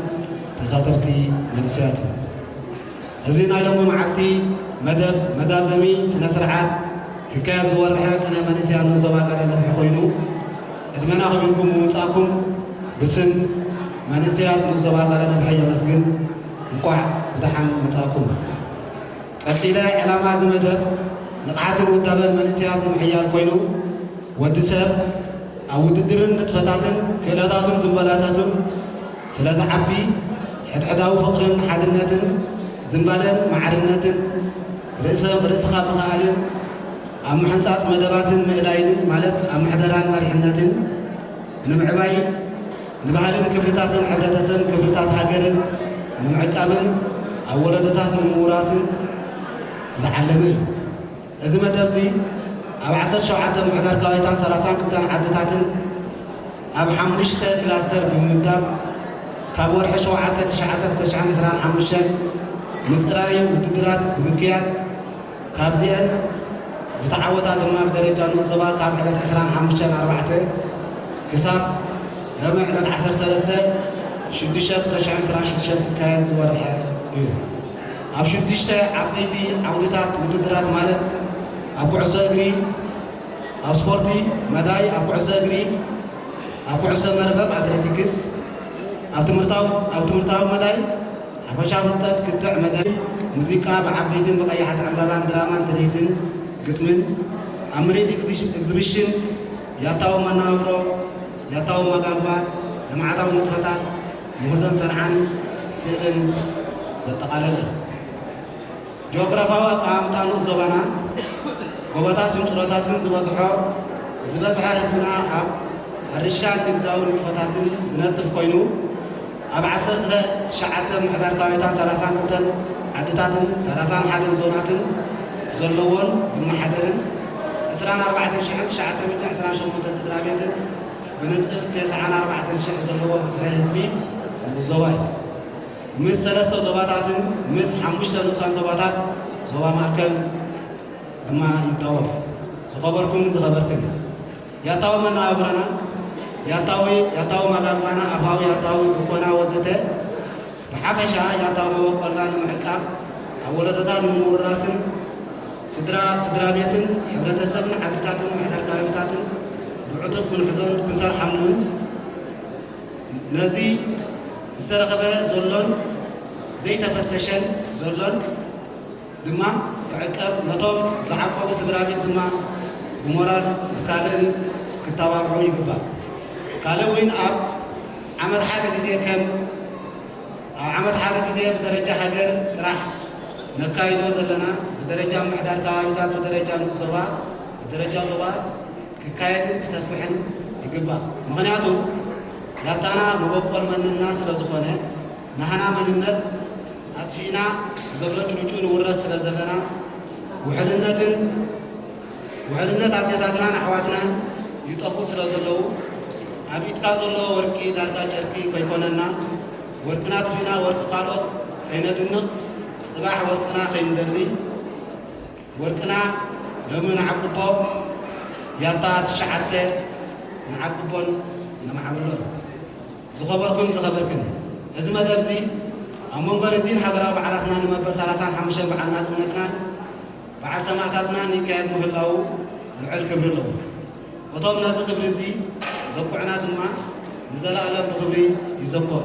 ተሳተፍቲ መንእሰያትን፣ እዚ ናይ ሎሚ መዓልቲ መደብ መዛዘሚ ስነ ስርዓት ክካየድ ዝወርሐ ቅነ መንእሰያት ንኡስ ዞባ ቃላ ነፍሒ ኮይኑ፣ ዕድመና ኣኽቢርኩም ብምምጻእኩም ብስም መንእሰያት ንኡስ ዞባ ቃላ ነፍሒ የመስግን። እንቋዕ ብደሓን መጻእኩም። ቀጺለ፣ ዕላማ እዚ መደብ ንቕሓትን ውዳበን መንእሰያት ንምሕያል ኮይኑ፣ ወዲ ሰብ ኣብ ውድድርን ንጥፈታትን ክእለታቱን ዝንበላታቱን ስለ ዝዓቢ፣ ሕድሕዳዊ ፍቕርን ሓድነትን ዝንባለን ማዕርነትን ርእሰ-፣ ርእስኻ ምኽኣልን ኣብ ምሕንጻጽ መደባትን ምእላይን፣ ማለት ኣብ ምሕደራን መሪሕነትን ንምዕባይ፣ ንባህልን ክብርታትን ሕብረተሰብን ክብርታት ሃገርን ንምዕቃብን ኣብ ወለዶታት ንምውራስን ዝዓለመ እዩ። እዚ መደብ እዚ ኣብ ዓሰርተ ሸውዓተ ምሕዳር ከባቢታን ሰላሳን ክልተን ዓድታትን ኣብ ሓሙሽተ ክላስተር ብምምዳብ፣ ካብ ወርሒ ሸውዓተ ትሽዓተ ክልተ ሽሕን ዕስራን ሓሙሽተን ምጽራይ ውድድራት ብምክያድ፣ ካብዚአን ዝተዓወታ ድማ ብደረጃ ንኡስ ዞባ ካብ ዕለት ዕስራን ሓሙሽተን ኣርባዕተ ክሳብ ሎሚ ዕለት ዓሰርተ ሰለስተ ሽዱሽተ ክልተ ሽሕን ዕስራን ሽዱሽተን ክካየድ ዝወርሐ እዩ። ኣብ ሽዱሽተ ዓበይቲ ዓውድታት ውድድራት፣ ማለት ኣብ ኩዕሶ እግሪ፣ ኣብ ስፖርቲ መዳይ፣ ኣብ ኩዕሶ እግሪ፣ ኣብ ኩዕሶ መርበብ፣ ኣትሌቲክስ፣ ኣብ ትምህርታዊ፣ ኣብ ትምህርታዊ መዳይ፣ ሓፈሻ ፍልጠት፣ ክትዕ መዳይ፣ ሙዚቃ ብዓበይትን ብቐያሕቲ ዕምባባን ድራማን ትልሂትን ግጥምን፣ ኣብ ምርኢት ኤግዚሽ-፣ ኤግዚቢሽን፣ ያታዊ መነባብሮ፣ ያታዊ መጋግባ፣ ልምዓታዊ ንጥፈታት፣ ምህዞን ሰንዓን ስእልን ዘጠቓለለ። ጂኦግራፋዊ ኣቀማምጣ ንኡስ ዞባና፣ ጎቦታት ስንጭሮታትን ዝበዝሖ፣ ዝበዝሐ ህዝብና ኣብ ሕርሻን ንግዳዊ ንጥፈታትን ዝነጥፍ ኮይኑ፣ ኣብ ዓሰርተ ትሽዓተ ምሕዳር ከባቢታት ሰላሳን ክልተን ዓድታትን ሰላሳን ሓደን ዞናትን ዘለዎን ዝመሓደርን ዕስራን ኣርባዕተን ሽሕን ትሽዓተ ሚእትን ዕስራን ሸሞንተን ስድራ ቤትን ብንጽል ተስዓን ኣርባዕተን ሽሕ ዘለዎ ብዝሒ ህዝቢ ንኡስ ዞባ እዩ። ምስ ሰለስተ ዞባታትን ምስ ሓሙሽተ ንኡሳን ዞባታት ዞባ ማእከል ድማ ይዳወብ። ዝኸበርኩምን ዝኸበርክን ያታዊ መነባብሮና፣ ያታዊ፣ ያታዊ መጋግባና፣ ኣፋዊ ያታዊ ድኮና ወዘተ፣ ብሓፈሻ ያታዊ መበቆልና ንምዕቃብ፣ ኣብ ወለዶታት ንምውራስን ስድራ፣ ስድራ ቤትን ሕብረተሰብን ዓድታትን ምሕደር ከባቢታትን ብዕቱብ ክንሕዞን ክንሰርሓሉን፣ ነዚ ዝተረኸበ ዘሎን ዘይተፈተሸን ዘሎን ድማ ክዕቀብ፣ ነቶም ዝዓቀቡ ስድራ ቤት ድማ ብሞራል ብካልእን ክተባብዑ ይግባእ። ካልእ እውን ኣብ ዓመት ሓደ ግዜ ከም፣ ኣብ ዓመት ሓደ ግዜ ብደረጃ ሃገር ጥራሕ ነካይዶ ዘለና፣ ብደረጃ ምምሕዳር ከባቢታት፣ ብደረጃ ንኡስ ዞባ፣ ብደረጃ ዞባ ክካየድን ክሰፍሕን ይግባእ። ምኽንያቱ ያታና መበቆል መንነትና ስለ ዝኾነ፣ ናህና መንነት ኣጥፊእና ብዘብለጭልጩ ንውረስ ስለ ዘለና፣ ውሕልነትን፣ ውሕልነት ኣዴታትናን ኣሕዋትናን ይጠፍኡ ስለ ዘለዉ፣ ኣብ ኢድካ ዘሎ ወርቂ ዳርጋ ጨርቂ ከይኮነና፣ ወርቅና ኣጥፊእና ወርቂ ካልኦት ከይነድንቕ፣ ጽባሕ ወርቅና ከይንደሊ፣ ወርቅና ሎሚ ንዓቅቦ፣ ያታ ትሽዓተ ንዓቅቦን ነማዕብሎን። ዝኸበርኩም ዝኸበርክን፣ እዚ መደብ እዚ ኣብ መንጎ ርዚን ሃገራዊ በዓላትና ንመበል ሰላሳን ሓሙሽተን በዓል ናጽነትናን በዓል ሰማእታትናን ይካየድ ምህላዉ ልዑል ክብሪ ኣለዎ። እቶም ነዚ ክብሪ እዚ ዘብቅዑና ድማ ንዘለኣለም ብኽብሪ ይዘከሩ።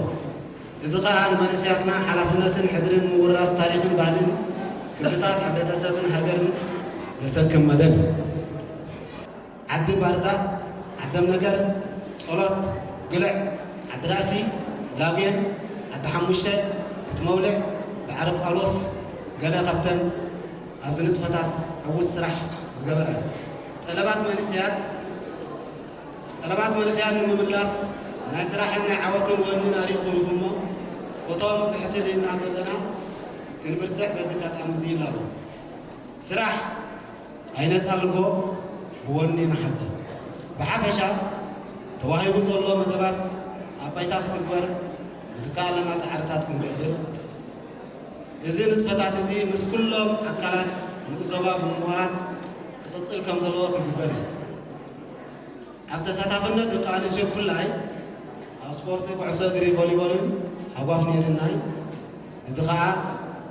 እዚ ኸኣ ንመንእሰያትና ሓላፍነትን ሕድርን ምውራስ ታሪኽን ባህልን ክብርታት ሕብረተሰብን ሃገርን ዘሰክም መደብ እዩ። ዓዲ ባርዳ፣ ዓደም ነገር፣ ጸሎት፣ ግልዕ፣ ዓዲ ራእሲ፣ ላጉየን፣ ዓዲ ሓሙሽተ፣ ክትመውልዕ፣ ዳዕሮ ጳውሎስ ገለ ካብተን ኣብዚ ንጥፈታት ዕዉት ስራሕ ዝገበራ እየን። ጠለባት መንእሰያት፣ ጠለባት መንእሰያት ንምምላስ ናይ ስራሕን ናይ ዓወትን ወንን ኣሪእኹም ኢኹም እሞ፣ እቶም ብዝሕቲ ኢልና ዘለና ክንብርትዕ በዚ ኣጋጣሚ እዚ ይላቦ። ስራሕ ኣይነጻልጎ፣ ብወኒ ንሓዞ። ብሓፈሻ ተዋሂቡ ዘሎ መደባት ኣብ ባይታ ክትግበር ብዝከኣለና ጻዕርታት ክንገብር፣ እዚ ንጥፈታት እዚ ምስ ኩሎም ኣካላት ንኡስ ዞባ ብምውሃድ ክቕጽል ከም ዘለዎ ክግበር እዩ። ኣብ ተሳታፍነት ደቂ ኣንስትዮ ብፍላይ ኣብ ስፖርት ኩዕሶ እግሪ፣ ቮሊቦልን ሃጓፍ ነይርናይ። እዚ ኸኣ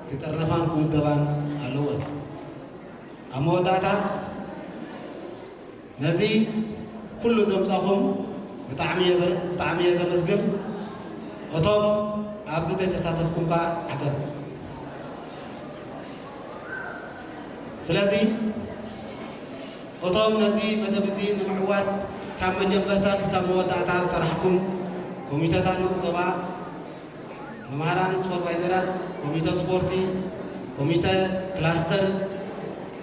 ክጥርነፋን ክውደባን ኣለዎ። ኣብ መወዳእታ ነዚ ኩሉ ዘምጻኹም ብጣዕሚ እየ በር-፣ ብጣዕሚ እየ ዘመስግን። እቶም ኣብዚ ዘይተሳተፍኩም ከኣ ዓገብ። ስለዚ እቶም ነዚ መደብ እዚ ንምዕዋት ካብ መጀመርታ ክሳብ መወዳእታ ዝሰራሕኩም ኮሚተታት ንኡስ ዞባ፣ መምሃራን፣ ሱፐርቫይዘራት፣ ኮሚተ ስፖርቲ፣ ኮሚተ ክላስተር፣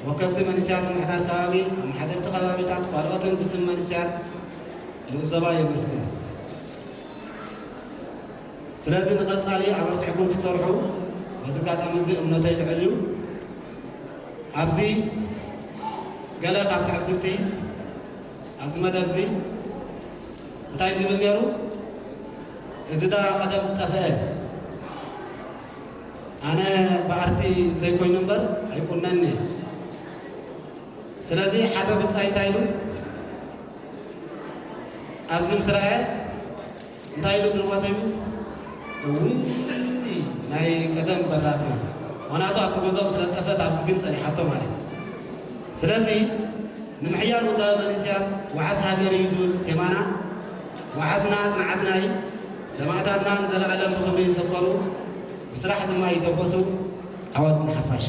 ወከልቲ መንእሰያት ምምሕዳር ከባቢ፣ ኣመሓደርቲ ከባቢታት፣ ካልኦትን ብስም መንእሰያት ንኡስ ዞባ የመስግን። ስለዚ ንቐጻሊ ኣበርቲዕኩም ክትሰርሑ በዚ ኣጋጣሚ እዚ እምነተይ ልዑል እዩ። ኣብዚ ገለ ካብ ትዕዝብቲ ኣብዚ መደብ እዚ እንታይ ዝብል ነይሩ? እዚ ዳ ቀደም ዝጠፍአ፣ ኣነ ብኣርቲ እንተይኮይኑ እምበር ኣይቁነን እየ። ስለዚ ሓደ ብጻይ እንታይ ኢሉ ኣብዚ ምስ ረኣየ እንታይ ኢሉ ድርባተዩ? እውይ ናይ ቀደም በራትና። ምኽንያቱ ኣብቲ ገዝኦም ስለ ዝጠፈት ኣብዚ ግን ጸኒሓቶ ማለት እዩ። ስለዚ ንምሕያል ውዳበ መንእሰያት ዋሕስ ሃገር እዩ ዝብል ቴማና፣ ዋሕስና ጽንዓትና እዩ። ሰማእታትና ንዘለኣለም ብኽብሪ ይዘከሩ፣ ብስራሕ ድማ ይደበሱ። ዓወት ንሓፋሽ።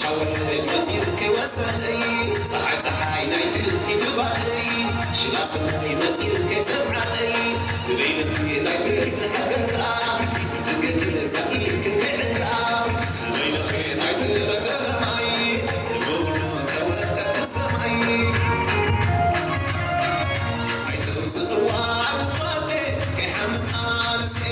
ሻወር መፂኡ ከይወፀለይ፣ ፀሓይ ፀሓይ ናይ ትርፊ ድባለይ፣ ሽላ ሰማይ መፂኡ ከይፀብዓለይ፣ ንበይነይ ናይ ትዝንሐ ገዛ፣ ትግርግር ዛጊት ክንክሕዛ፣ ንበይነይ ናይ ትረገረ ማይ፣ ንብብሉ ተወቀተ ሰማይ። ኣይትውፅእዋ ንፋሴ፣ ከይሓምም ኣንስኤ።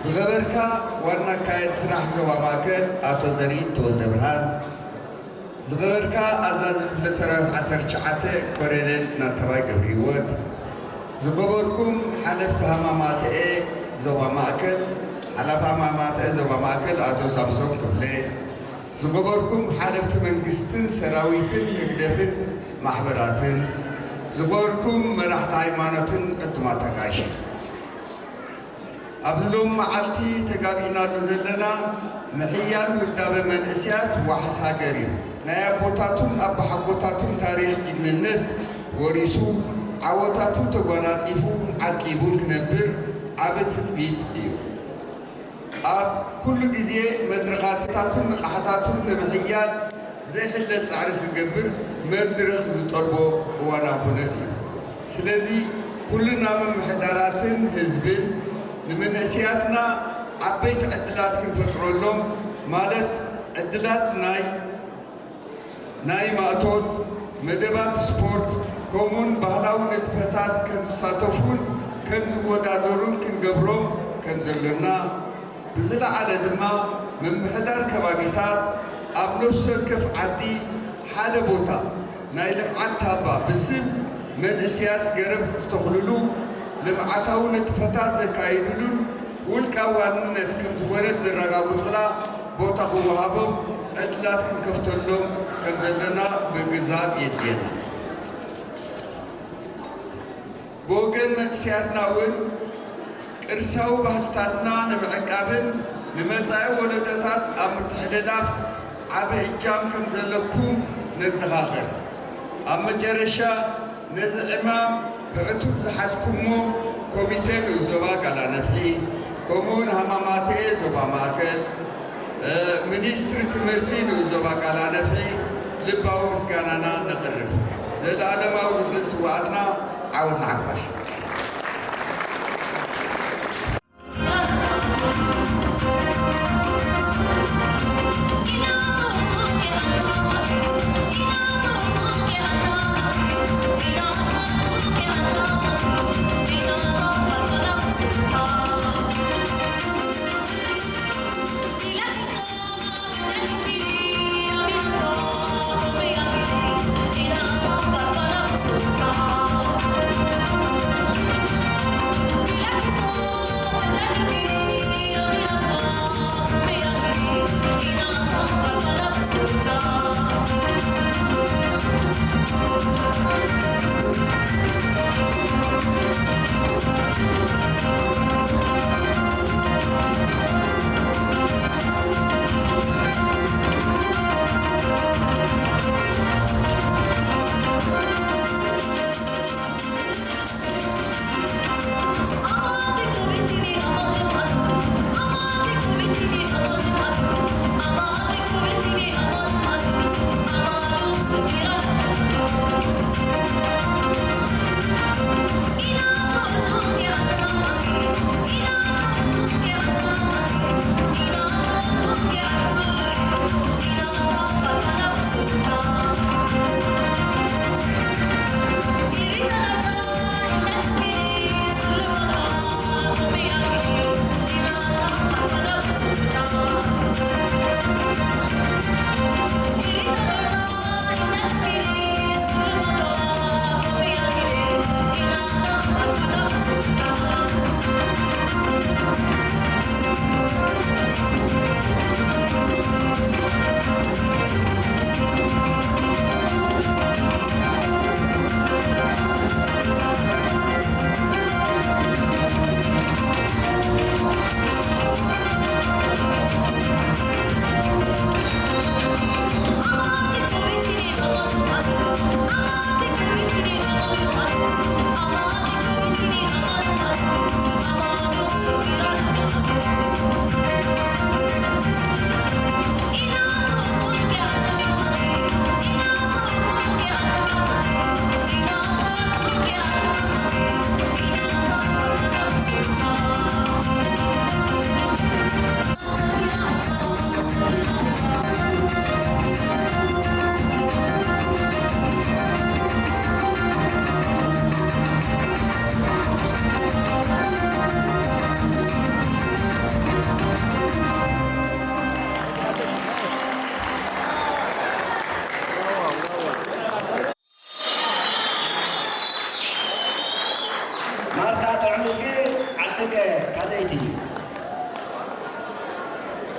ዝኸበርካ ዋና ኣካየድ ስራሕ ዞባ ማእከል ኣቶ ዘርኢ ተወልደ ብርሃን፣ ዝኸበርካ ኣዛዚ ክፍለ ሰራዊት ዓሰርተ ትሽዓተ ኮሎኔል ናተባይ ገብረሂወት፣ ዝኸበርኩም ሓለፍቲ ሃማማተኤ ዞባ ማእከል፣ ሓላፊ ሃማማተኤ ዞባ ማእከል ኣቶ ሳምሶም ክፍለ፣ ዝኸበርኩም ሓለፍቲ መንግስትን ሰራዊትን ህግደፍን ማሕበራትን፣ ዝኸበርኩም መራሕቲ ሃይማኖትን ዕዱማት ኣጋይሽ። ኣብዚ ሎም መዓልቲ ተጋቢእናሉ ዘለና ምሕያል ውዳበ መንእስያት ዋሕስ ሃገር እዩ። ናይ ኣቦታቱን ኣቦሓጎታቱን ታሪኽ ጅግንነት ወሪሱ፣ ዓወታቱ ተጓናጺፉ ዓቂቡን ክነብር ዓቢ ትጽቢት እዩ። ኣብ ኩሉ ግዜ መድረኻትታቱን ንቕሓታቱን ንምሕያል ዘይሕለል ጻዕሪ ክገብር መድረኽ ዝጠልቦ እዋናዊ ኩነት እዩ። ስለዚ ኩልና ምምሕዳራትን ህዝብን ንመንእስያትና ዓበይቲ ዕድላት ክንፈጥረሎም፣ ማለት ዕድላት ናይ ናይ ማእቶት፣ መደባት ስፖርት፣ ከምኡውን ባህላዊ ንጥፈታት ከም ዝሳተፉን ከም ዝወዳደሩን ክንገብሮም ከም ዘሎና፣ ብዝለዓለ ድማ ምምሕዳር ከባቢታት ኣብ ነፍሲ ወከፍ ዓዲ ሓደ ቦታ ናይ ልምዓት ታባ ብስም መንእስያት ገረብ ዝተኽልሉ፣ ልምዓታዊ ንጥፈታት ዘካይድሉን ውልቃዊ ዋንነት ከም ዝኾነት ዘረጋግጹላ ቦታ ክወሃቦም ዕድላት ክንከፍተሎም ከም ዘለና ምግንዛብ የድልየና። ብወገን መንእስያትና እውን ቅርሳዊ ባህልታትና ንምዕቃብን ንመጻኢ ወለዶታት ኣብ ምትሕልላፍ ዓቢ እጃም ከም ዘለኩም ነዘኻኽር። ኣብ መጨረሻ ነዚ ዕማም ብዕቱብ ዝሓዝኩሞ ኮሚቴ ንኡስ ዞባ ቃላነፍሒ፣ ከምኡውን ሃማማተኤ ዞባ ማእከል፣ እ፣ ሚኒስትሪ ትምህርቲ ንኡስ ዞባ ቃላነፍሒ ልባዊ ምስጋናና ነቕርብ። ዘለኣለማዊ ዝኽሪ ስውኣትና። ዓወት ንሓፋሽ።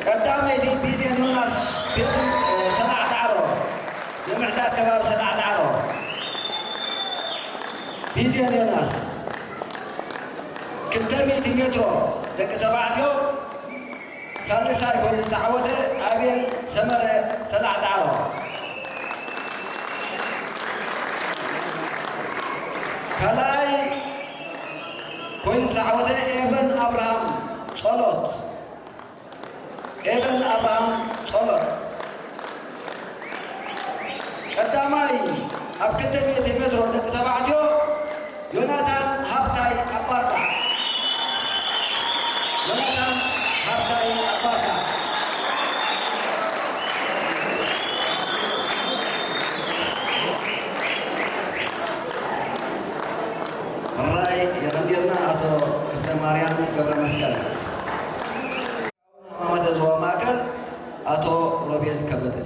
ቀዳመይቲ ቢዜን ዮናስ ቤት ሰላዕ ዳዕሮ፣ ምምሕዳር ከባቢ ሰላዕ ዳዕሮ። ቢዜን ዮናስ ክልተ ሚእቲ ሜትሮ ደቂ ተባዕትዮ ሳልሳይ ኮይኑ ዝተዓወተ ኣቤል ሰመረ ሰላዕ ዳዕሮ። ካልኣይ ኮይኑ ዝተዓወተ ኤቨን ኣብርሃም ጸሎት። ኤቨን ኣብርሃም ጸሎት። ቀዳማይ ኣብ ክልተ ሚእቲ ሜትሮ ደቂ ተባዕትዮ ዮናታን ሃብታይ ኣባርታ። ዮናታን ሃብታይ ኣባርታ። ሕራይ የቐንየልና ኣቶ ክፍለ ማርያም ገብረ መስቀል። ሕማማት ዞባ ማእከል ኣቶ ሮቤል ከበደ።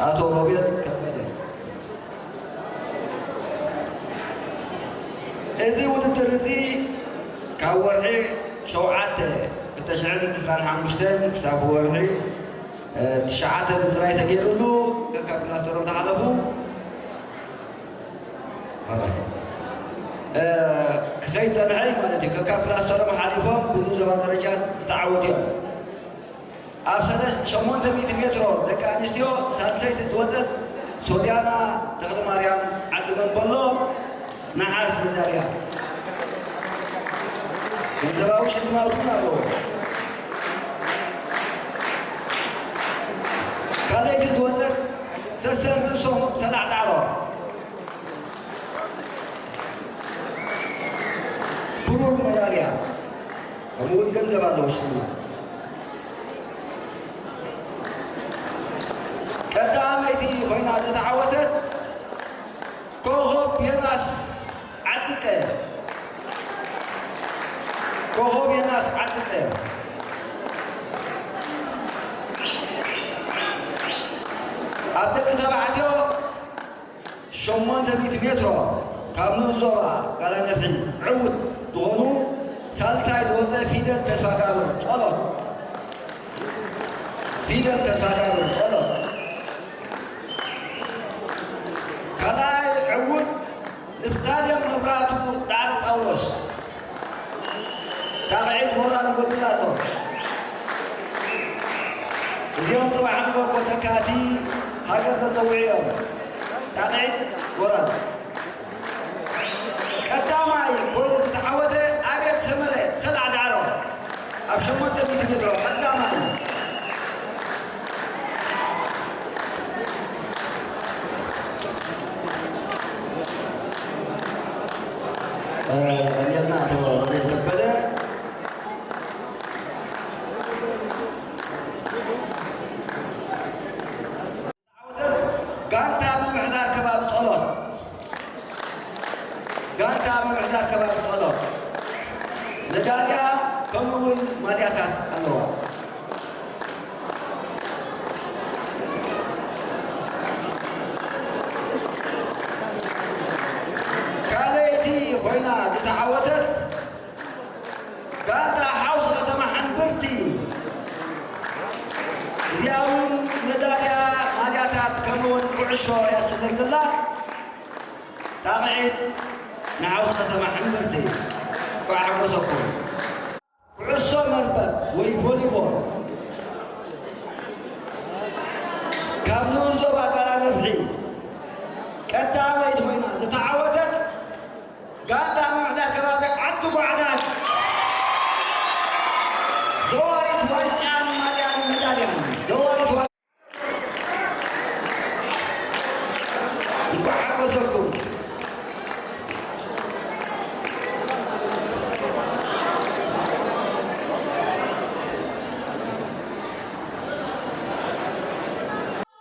ኣቶ ሮቤል ከበደ። እዚ ውድድር እዚ ካብ ወርሒ ሸውዓተ ክልተ ሽሕን ዕስራን ሓሙሽተን ክሳብ ወርሒ፣ እ፣ ትሽዓተ ምጽራይ ተገይሩሉ፣ ከካብ ክላስተሮም ተሓለፉ። እ፣ ክኸይድ ጸንሐ እዩ ማለት እዩ። ከካብ ክላስተሮም ሓሊፎም ብንኡስ ዞባ ደረጃ ዝተዓወቱ እዮም። ኣብ ሰለስተ ሸሞንተ ሚእቲ ሜትሮ ደቂ ኣንስትዮ ሳልሰይቲ ዝወጸት ሶልያና ተኽለማርያም ዓዲ መንበሎ ነሓስ ሜዳልያ። ገንዘባዊ ሽልማት እውን ኣለዎ። ካልኣይቲ ዝወጸት ሰሰን ርእሶም ሰላዕ ዳዕሮ። ብሩር መዳልያ፣ ከምኡ እውን ገንዘብ ኣለዎ ሽልማት። ቀዳመይቲ ኮይና ዝተዓወተት ኮኾብ ዮናስ ዓድቀ። ኮኾብ ዮናስ ዓድቀ። ኣብ ደቂ ተባዕትዮ ሸሞንተ ሚእቲ ሜትሮ ካብ ንኡስ ዞባ ጋላነፍሒ ዕዉት ዝኾኑ ሳልሳይ ዝወፀ ፊደል ተስፋጋብር ጸሎት። ፊደል ተስፋጋብር ጸሎት። ካልኣይ ዕዉት ንፍታሌም መብራህቱ ዳዕሮ ጳውሎስ። ጣቕዒት ሞራል ይጎድል ኣሎ። እዚኦም ጽባሕ ንጎኮ ተካእቲ ሃገር ዘጸውዑ እዮም። ጣቕዒት ሞራል። ቀዳማይ ኮይኑ ዝተዓወተ ኣቤል ሰመረ ሰላዕ ዳዕሮ ኣብ ሸሞንተ ሚእቲ ሜትሮ ቀዳማይ። እ፣ ቀኒልና ኣቶ ሮቤል ከበደ። ጋንታ ምምሕዳር ከባቢ ጸሎት። ጋንታ ምምሕዳር ከባቢ ጸሎት። መዳልያ ከምኡ እውን ማልያታት ኣለዋ። ካልኣይቲ ኮይና ዝተዓወተት ጋንታ ሓውሲ ከተማ ሓምብርቲ። እዚኣ እውን መዳልያ ማልያታት ከምኡ እውን ኩዕሾ እያ ትስደድ ዘላ። ጣቕዒት ንሓውሲ ከተማ ሓምብርቲ። እንኳዕ ሓጎሰኩም። ኩዕሶ መርበብ ወይ ቮሊቦል ካብ ንኡስ ዞባ ጋላ ነፍሒ ቀዳመይቲ ኮይና ዝተዓወተት ጋንታ ምምሕዳር ከባቢ ዓዲ ጓዕዳድ ዘዋሪት ዋንጫን ማልያን መዳልያን ዘዋሪት ዋ-፣ እንኳዕ ሓጎሰኩም።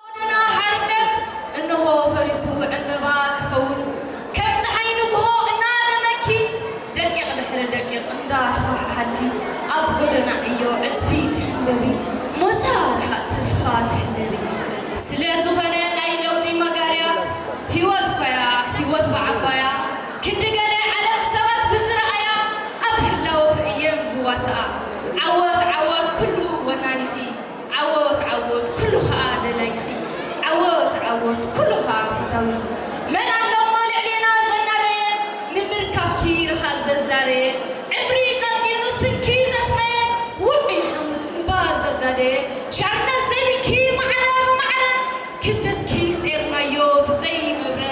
ጎደና ሓርነት እንሆ ፈሪሱ ዕንበባ ክኸውን፣ ከም ጸሓይ ንግሆ እናደመኪ፣ ደቂቕ ድሕሪ ደቂቕ እንዳተኸሓሓልኪ፣ ኣብ ጎደና ዕዮ ዕጽፊ ትሕንበቢ፣ ሞሳ ርሓቕ ተስፋ ትሕለቢ። ስለ ዝኾነ ናይ ለውጢ መጋርያ፣ ህይወት ኮያ፣ ህይወት ብዓባያ፣ ክንዲ ገለ ዓለም ሰባት ብዝረኣያ፣ ኣብ ህላወ እየም ዝዋስኣ። ዓወት ዓወት ኩሉ ወናኒኺ፣ ዓወት ዓወት ኩሉ ኸኣ ደላይኺ፣ ዓወት ዓወት ኩሉ ኸኣ ፈታዊኺ። መን ኣሎ እሞ ልዕሌና ዘናደየ፣ ንምርካብኪ ርኻእ ዘዛረየ፣ ዕምሪ ቀጢኑ ስንኪ ዘስመየ፣ ውዑይ ሓሙት እምባ ዘዛደየ፣ ሻርነት ዘይብልኪ ማዕረ ብማዕረ፣ ክብደትኪ ጼርናዮ ብዘይ መብረ፣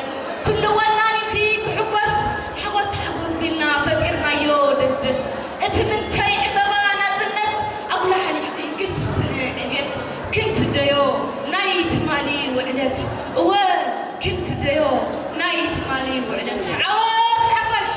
ኩሉ ወናኒኺ ክሕጎስ፣ ሓጎት ሓጎት ኢልና ፈጢርናዮ ደስደስ። እቲ ምንታይ ዕምበባ ናጽነት፣ ኣጉላሕሊሕቲ ግስስን ዕብየት፣ ክንፍደዮ ናይ ትማሊ ውዕለት። እወ፣ ክንፍደዮ ናይ ትማሊ ውዕለት። ዓወት ንሓፋሽ!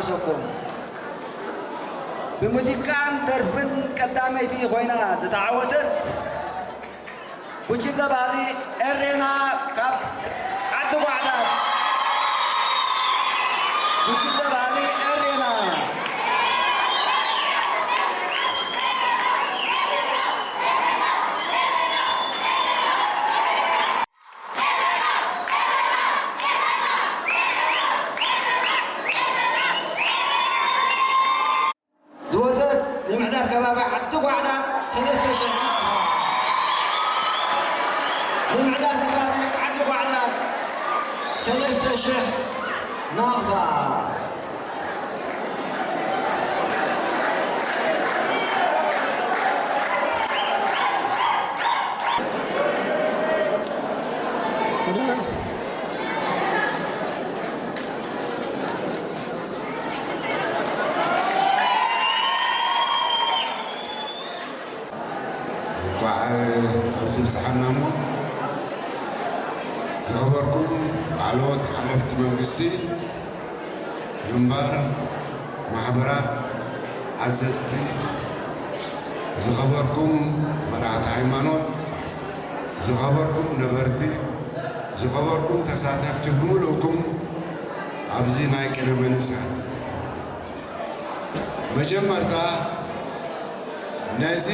ሰኩም ብሙዚቃን ደርፍን ቀዳመይቲ ኮይና ዝተዓወተት ጉጅለ ባህሊ ኤሬና ካብ ዓዲ ጓዕዳት። ጉጅለ ባህሊ ኤሬና። ዝወፀት ምምሕዳር ከባቢ ዓዲ ጓዕዳት ሰለስተ ሽሕ ናቕፋ። ምምሕዳር ከባቢ ዓዲ ጓዕዳት ሰለስተ ሽሕ ናቕፋ። እንኳዕ ኣብዚ ብፅሓና እሞ ዝኸበርኩም ላዕለዎት ሓለፍቲ መንግስቲ፣ ምንባር ማሕበራት፣ ዓዘዝቲ፣ ዝኸበርኩም መራሕቲ ሃይማኖት፣ ዝኸበርኩም ነበርቲ፣ ዝኸበርኩም ተሳተፍቲ ብምልእኩም ኣብዚ ናይ ቅነ መንእሰያት መጀመርታ ነዚ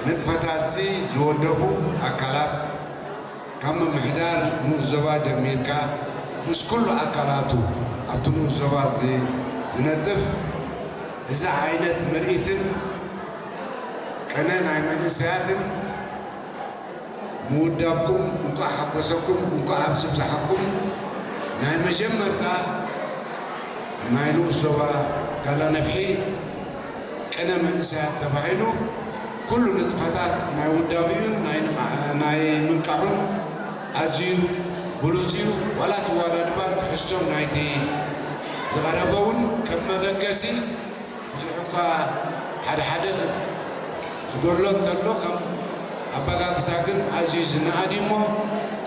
ንጥፈታትዚ ዝወደቡ ኣካላት ካብ ምምሕዳር ንኡስ ዞባ ጀሚርካ ምስ ኩሉ ኣካላቱ ኣብቲ ንኡስ ዞባ እዚ ዝነጥፍ እዚ ዓይነት ምርኢትን ቅነ ናይ መንእሰያትን ምውዳብኩም እንኳዕ ሓጎሰኩም፣ እንኳዕ ኣብዚ ብዝሓኩም። ናይ መጀመርታ ናይ ንኡስ ዞባ ጋላ ነፍሒ ቅነ መንእሰያት ተባሂሉ ኩሉ ንጥፈታት ናይ ውዳብኡን ናይ ንቓ- ናይ ምንቃሑን ኣዝዩ ብሉጽ እዩ። ዋላ እቲ ዋላ ድማ ትሕዝቶ ናይቲ ዝቐረበ እውን ከም መበገሲ ብዙሕ እኳ ሓደ ሓደ ዝጎድሎ እንተሎ ከም ኣበጋግሳ ግን ኣዝዩ ዝነኣድ እዩ እሞ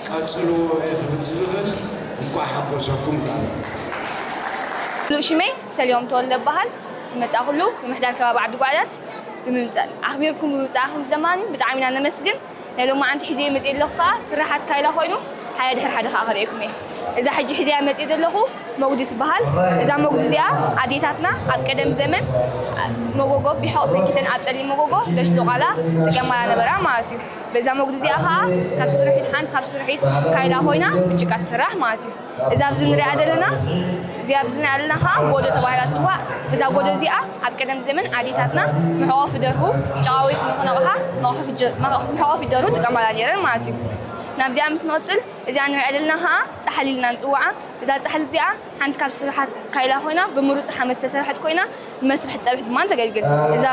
ቀጽልዎ እየ ክብል ዝኽእል። እንኳዕ ሓጎሰኩም እላለኹ። ሙሉእ ሽመይ ሰልዮም ተወልደ እበሃል። ዝመጻእኩሉ ምምሕዳር ከባቢ ዓዲ ጓዕዳት ብምምጻእ ኣኽቢርኩም ብምምጻእኩም ድማ ብጣዕሚ ኢና ነመስግን። ናይ ሎማዓንቲ ሒዘዮ መጺኤ ኣለኹ ከኣ ስራሓት ካይላ ኮይኑ ሓደ ድሕሪ ሓደ ከኣ ከርእየኩም እየ። እዛ ሕጂ ሒዘያ መጺኤ ዘለኹ መጉዲ ትበሃል። እዛ መጉዲ እዚኣ ኣዴታትና ኣብ ቀደም ዘመን መጎጎ ቢሖቕ ሰንኪተን ኣብ ጸሊም መጎጎ ደሽሎቓላ ጥቀማላ ነበራ ማለት እዩ። በዛ መጉዲ እዚኣ ከኣ ካብ ስርሒት ሓንቲ ካብ ስርሒት ካይላ ኮይና ብጭቃ ትስራሕ ማለት እዩ። እዛ ኣብዚ ንሪኣ ዘለና እዚኣ ኣብዚ ንሪኣ ዘለና ከዓ ጎዶ ተባሂላ ትፅዋዕ። እዛ ጎዶ እዚኣ ኣብ ቀደም ዘመን ኣዴታትና መሕቆፊ ደርሁ ጨቓዊት ንክነቕሓ መሕቆፊ ደርሁ ጥቀማላ ነይረን ማለት እዩ። ናብዚኣ ምስ ንቕፅል እዚኣ ንሪኣ ዘለና ከዓ ፃሕሊ ኢልና ንፅውዓ። እዛ ፃሕሊ እዚኣ ሓንቲ ካብ ስራሓት ካይላ ኮይና ብምሩፅ ሓመድ ዝተሰርሐት ኮይና ንመስርሒ ፀብሒ ድማ ተገልግል። እዛ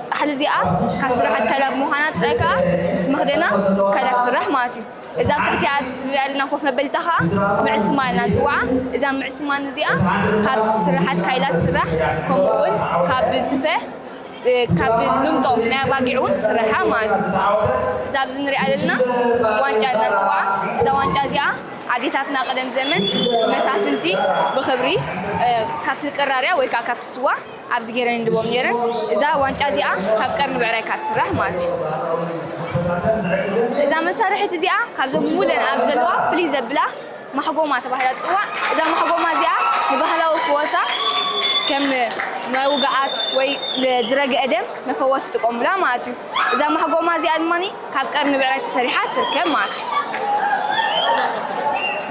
ፃሕሊ እዚኣ ካብ ስራሓት ካይላ ብምዃና ጥራይ ከዓ ምስ መኽደና ካይላ ትስራሕ ማለት እዩ። እዛ ኣብ ትሕቲኣ ትሪኣ ኣለና ኮፍ መበሊታ ኸዓ ምዕስማን ኢና ንፅውዓ። እዛ ምዕስማን እዚኣ ካብ ስራሓት ካይላ ትስራሕ፣ ከምኡ እውን ካብ ስፈ፣ ካብ ልምጦ ናይ ኣባጊዕ እውን ትስራሕ ማለት እዩ። እዛ ኣብዚ ንሪኣ ዘለና ዋንጫ ኢና ንፅውዓ። እዛ ዋንጫ እዚኣ ኣዴታትና ቀደም ዘመን መሳፍንቲ ብኽብሪ ካብቲ ቅራርያ ወይ ከዓ ካብቲ ስዋ ኣብዚ ገይረን ይድበኦም ነይረን። እዛ ዋንጫ እዚኣ ካብ ቀርኒ ብዕራይ እያ ትስራሕ ማለት እዩ። እዛ መሳርሒት እዚኣ ካብዞም ሙሉአን ኣብ ዘለዋ ፍልይ ዘብላ ማሕጎማ ተባሂላ ትፅዋዕ። እዛ ማሕጎማ እዚኣ ንባህላዊ ፍወሳ ከም ናይ ውግኣት ወይ ንዝረግአ ደም መፈወሲ ይጥቀሙላ ማለት እዩ። እዛ ማሕጎማ እዚኣ ድማ ካብ ቀርኒ ብዕራይ ተሰሪሓ ትርከብ ማለት እዩ።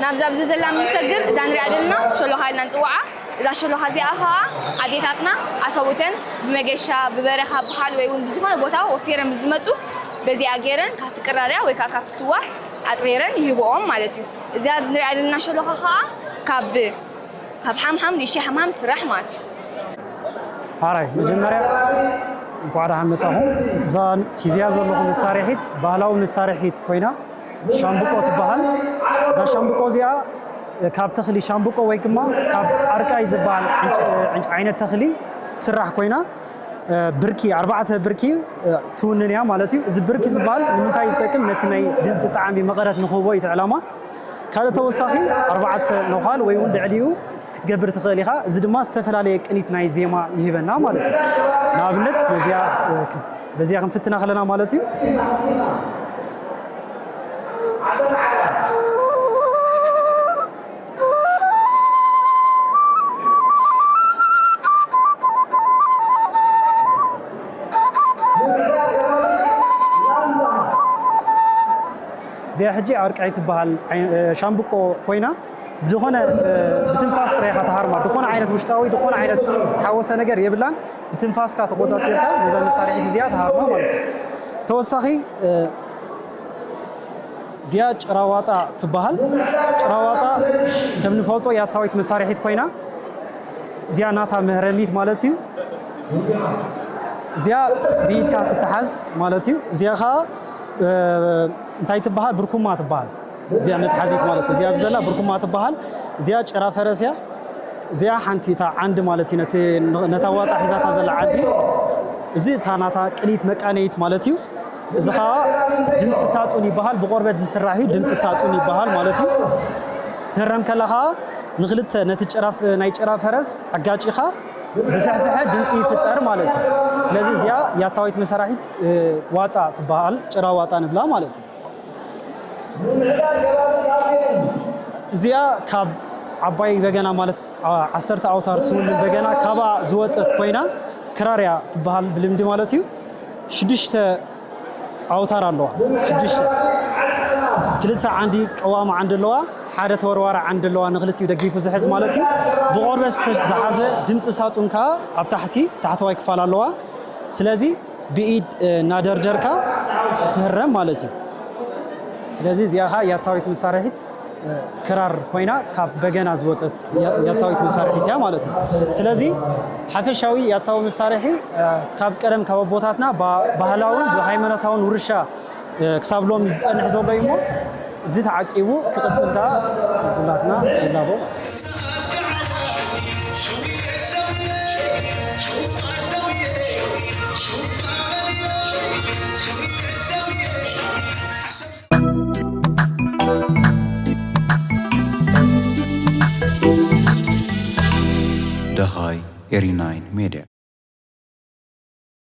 ናብዛ ኣብዚ ዘላ ምስ ንሰግር እዛ ንሪኣ ዘለና ሸሎኻ ኢልና ንፅውዓ። እዛ ሸሎኻ እዚኣ ኸዓ ኣዴታትና ኣሰብኡተን ብመገሻ፣ ብበረኻ በሃል ወይ እውን ብዝኾነ ቦታ ወፊረን ምስ ዝመፁ በዚኣ ገይረን ካብቲ ቅራርያ ወይ ከዓ ካብቲ ስዋ ኣፅሪረን ይህብኦም ማለት እዩ። እዚኣ ንሪኣ ዘለና ሸሎኻ ኸዓ ካብ ካብ ሓምሓም፣ ንእሽተይ ሓምሓም ትስራሕ ማለት እዩ። ሓራይ መጀመርያ እንኳዕ ደሓን መፃኹም። እዛ ሒዝያ ዘለኹ መሳርሒት ባህላዊ መሳርሒት ኮይና ሻምብቆ ትበሃል። እዛ ሻምብቆ እዚኣ ካብ ተኽሊ ሻምብቆ ወይ ድማ ካብ ኣርቃይ ዝበሃል ዓይነት ተኽሊ ትስራሕ ኮይና ብርኪ ኣርባዕተ ብርኪ ትውንን እያ ማለት እዩ። እዚ ብርኪ ዝበሃል ንምንታይ እዩ ዝጠቅም? ነቲ ናይ ድምፂ ጣዕሚ መቐረት ንክህቦ እዩ እቲ ዕላማ። ካልእ ተወሳኺ ኣርባዕተ ነዃል ወይ እውን ልዕሊኡ ክትገብር ትኽእል ኢኻ። እዚ ድማ ዝተፈላለየ ቅኒት ናይ ዜማ ይህበና ማለት እዩ። ንኣብነት ነዚኣ በዚኣ ክንፍትና ከለና ማለት እዩ። እዚኣ ሕጂ ኣርቃይ ትበሃል ሻምብቆ ኮይና ብዝኾነ ብትንፋስ ጥራይ ኢኻ ትሃርማ። ዝኾነ ዓይነት ውሽጣዊ ዝኾነ ዓይነት ዝተሓወሰ ነገር የብላን። ብትንፋስካ ተቆጻጺርካ ነዛ መሳርሒት እዚኣ ትሃርማ ማለት እዩ። ተወሳኺ እዚኣ ጭራዋጣ ትበሃል። ጭራዋጣ ከም ንፈልጦ ያታዊት መሳርሒት ኮይና እዚኣ ናታ መህረሚት ማለት እዩ። እዚኣ ብኢድካ ትተሓዝ ማለት እዩ። እዚኣ ኸዓ እንታይ ትበሃል? ብርኩማ ትበሃል። እዚኣ መትሓዚት ማለት እዚኣ ብዘላ ብርኩማ ትበሃል። እዚኣ ጭራ ፈረስ እያ። እዚኣ ሓንቲ እታ ዓንዲ ማለት እዩ። ነቲ ነታ ዋጣ ሒዛታ ዘላ ዓንዲ። እዚ እታ ናታ ቅኒት መቃነይት ማለት እዩ። እዚ ኸዓ ድምፂ ሳጡን ይበሃል። ብቆርበት ዝስራሕ እዩ። ድምፂ ሳጡን ይበሃል ማለት እዩ። ክትህረም ከላ ኸዓ ንክልተ ነቲ ጭራ ናይ ጭራ ፈረስ ኣጋጪኻ ብፍሕፍሐ ድምፂ ይፍጠር ማለት እዩ። ስለዚ እዚኣ ያታዊት መሳርሒት ዋጣ ትበሃል። ጭራ ዋጣ ንብላ ማለት እዩ። እዚኣ ካብ ዓባይ በገና ማለት ዓሰርተ ኣውታር ትውንን በገና ካባ ዝወፀት ኮይና ክራር እያ ትበሃል ብልምዲ ማለት እዩ። ሽዱሽተ ኣውታር ኣለዋ። ሽዱሽተ ክልተ ዓንዲ ቀዋሚ ዓንዲ ኣለዋ። ሓደ ተወርዋሪ ዓንዲ ኣለዋ ንክልቲኡ ደጊፉ ዝሕዝ ማለት እዩ። ብቆርበት ዝሓዘ ድምፂ ሳጹን ከዓ ኣብ ታሕቲ ታሕተዋይ ክፋል ኣለዋ። ስለዚ ብኢድ እናደርደርካ ትህረም ማለት እዩ። ስለዚ እዚኣ ከዓ ያታዊት መሳርሒት ክራር ኮይና ካብ በገና ዝወፀት ያታዊት መሳርሒት እያ ማለት እዩ። ስለዚ ሓፈሻዊ ያታዊ መሳርሒ ካብ ቀደም ካብ ኣቦታትና ባህላውን ብሃይማኖታውን ውርሻ ክሳብ ሎሚ ዝፀንሕ ዘሎ እዩ እሞ እዚ ተዓቂቡ ክቕፅል ከዓ ኩላትና ይላቦ።